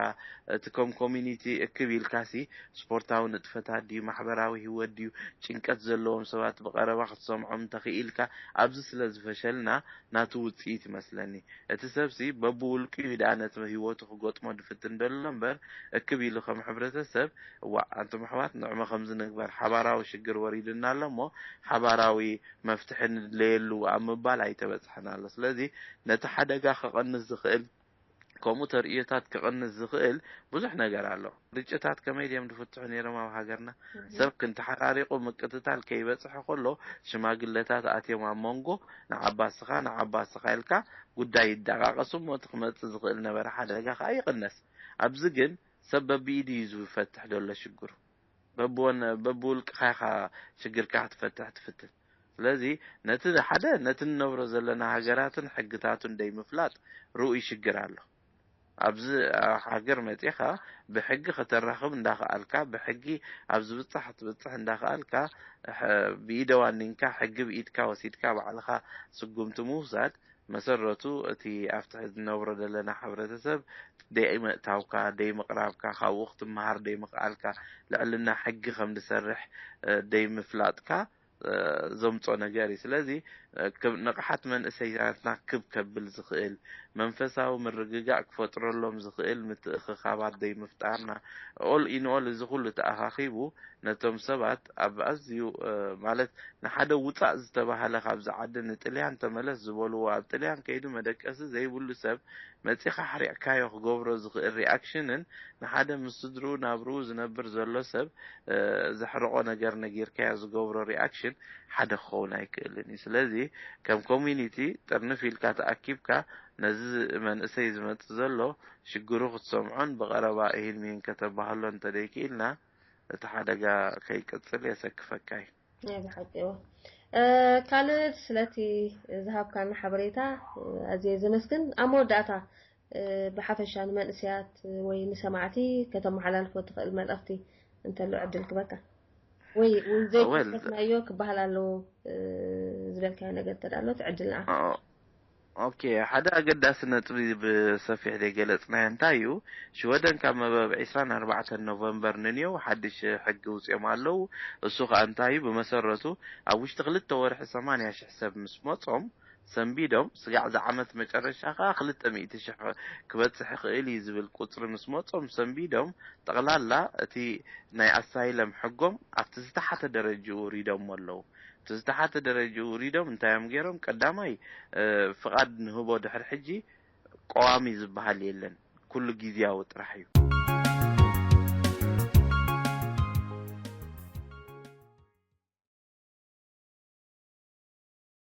እቲ ከም ኮሚኒቲ እክብ ኢልካሲ ስፖርታዊ ንጥፈታት ድዩ ማሕበራዊ ህይወት ድዩ ጭንቀት ዘለዎም ሰባት ብቐረባ ክትሰምዖም እንተኽኢልካ ኣብዚ ስለ ዝፈሸልና ናቱ ውፅኢት ይመስለኒ። እቲ ሰብሲ በብውልቂኡ ደኣ ነቲ ህይወቱ ክገጥሞ ድፍትን ደሎ እምበር እክብ ኢሉ ከም ሕብረተሰብ እዋ ኣንቱም ኣሕዋት ንዕመ ከምዚ ንግበር ሓባራዊ ሽግር ወሪድና ኣሎ እሞ ሓባራዊ መፍትሒ ንድለየሉ ኣብ ምባል ኣይተበፅሐን ኣሎ። ስለዚ ነቲ ሓደጋ ክቐንስ ዝኽእል ከምኡ ተርእዮታት ክቐንስ ዝኽእል ብዙሕ ነገር ኣሎ። ግጭታት ከመይ ድዮም ዝፍትሑ ነይሮም ኣብ ሃገርና? ሰብ ክንተሓራሪቑ ምቅትታል ከይበፅሐ ከሎ ሽማግለታት ኣትዮም ኣብ መንጎ ንዓባስኻ ንዓባስኻ ኢልካ ጉዳይ ይደቓቐሱ እሞ እቲ ክመፅእ ዝኽእል ነበረ ሓደጋ ከዓ ይቕነስ። ኣብዚ ግን ሰብ በብኢዱ እዩ ዝፈትሕ ዘሎ ሽግሩ። በብወን በብውልቅኻ ኢኻ ሽግርካ ክትፈትሕ ትፍትን። ስለዚ ነቲ ሓደ ነቲ ንነብሮ ዘለና ሃገራትን ሕግታቱን ደይምፍላጥ ርኡይ ሽግር ኣሎ። ኣብዚ ሃገር መጺኻ ብሕጊ ከተራኽብ እንዳኸኣልካ ብሕጊ ኣብ ዝብጻሕ ክትብጽሕ እንዳኸኣልካ ብኢደ ዋኒንካ ሕጊ ብኢድካ ወሲድካ ባዕልኻ ስጉምቲ ምውሳድ መሰረቱ እቲ ኣብቲ ዝነብሮ ዘለና ሕብረተሰብ ደይምእታውካ ደይምቕራብካ ካብኡ ክትመሃር ደይምኽኣልካ ልዕልና ሕጊ ከም ዝሰርሕ ደይምፍላጥካ ዘምጾ ነገር እዩ። ስለዚ ንቕሓት መንእሰያትና ክብ ከብል ዝኽእል መንፈሳዊ ምርግጋእ ክፈጥረሎም ዝኽእል ምትእኽኻባት ደይምፍጣርና all in all እዚ ኩሉ ተኣኻኺቡ ነቶም ሰባት ኣብ ኣዝዩ ማለት ንሓደ ውጻእ ዝተባህለ ካብዚ ዓዲ ንጥልያን ተመለስ ዝበልዎ ኣብ ጥልያን ከይዱ መደቀሲ ዘይብሉ ሰብ መጺኻ ኣሕሪቕካዮ ክገብሮ ዝኽእል ሪኣክሽንን ንሓደ ምስ ስድርኡ ናብርኡ ዝነብር ዘሎ ሰብ ዘሕርቖ ነገር ነጊርካዮ ዝገብሮ ሪኣክሽን ሓደ ክኸውን ኣይክእልን እዩ። ስለዚ ከም ኮሚኒቲ ጥርንፍ ኢልካ ተኣኪብካ ነዚ መንእሰይ ዝመጽእ ዘሎ ሽግሩ ክትሰምዖን ብቐረባ እሂን ምሂን ከተባህሎ እንተደይክኢልና እቲ ሓደጋ ከይቅጽል የሰክፈካ እዩ። ናይ ብሓቂ እዎ። ካልእ ስለቲ ዝሃብካና ሓበሬታ ኣዝየ ዘመስግን። ኣብ መወዳእታ ብሓፈሻ ንመንእሰያት ወይ ንሰማዕቲ ከተመሓላልፎ ትኽእል መልእኽቲ እንተሎ ዕድል ክበካ። ወይ እውን Well- ዘይጠቀስናዮ ክበሃል ኣለዎ ዝበልካዮ ነገር ተዳሎ ትዕድልና ኦኬ፣ ሓደ ኣገዳሲ ነጥቢ ብሰፊሕ ዘይገለጽናዮ እንታይ እዩ? ሽወደን ካብ መበብ ዕስራን ኣርባዕተን ኖቨምበር ንንየው ሓድሽ ሕጊ ውፅኦም ኣለዉ። እሱ ከዓ እንታይ እዩ? ብመሰረቱ ኣብ ውሽጢ ክልተ ወርሒ ሰማንያ ሽሕ ሰብ ምስ መጾም ሰንቢዶም፣ ስጋዕ ዝዓመት መጨረሻ ከዓ ክልተ ሚእቲ ሽሕ ክበፅሕ ይኽእል እዩ ዝብል ቁፅሪ ምስ መጾም ሰንቢዶም፣ ጠቕላላ እቲ ናይ ኣሳይለም ሕጎም ኣብቲ ዝተሓተ ደረጃ ውሪዶም ኣለዉ። እቲ ዝተሓተ ደረጃ ውሪዶም እንታይ እዮም ገይሮም? ቀዳማይ ፍቓድ ንህቦ ድሕሪ ሕጂ ቀዋሚ ዝበሃል የለን፣ ኩሉ ግዝያዊ ጥራሕ እዩ።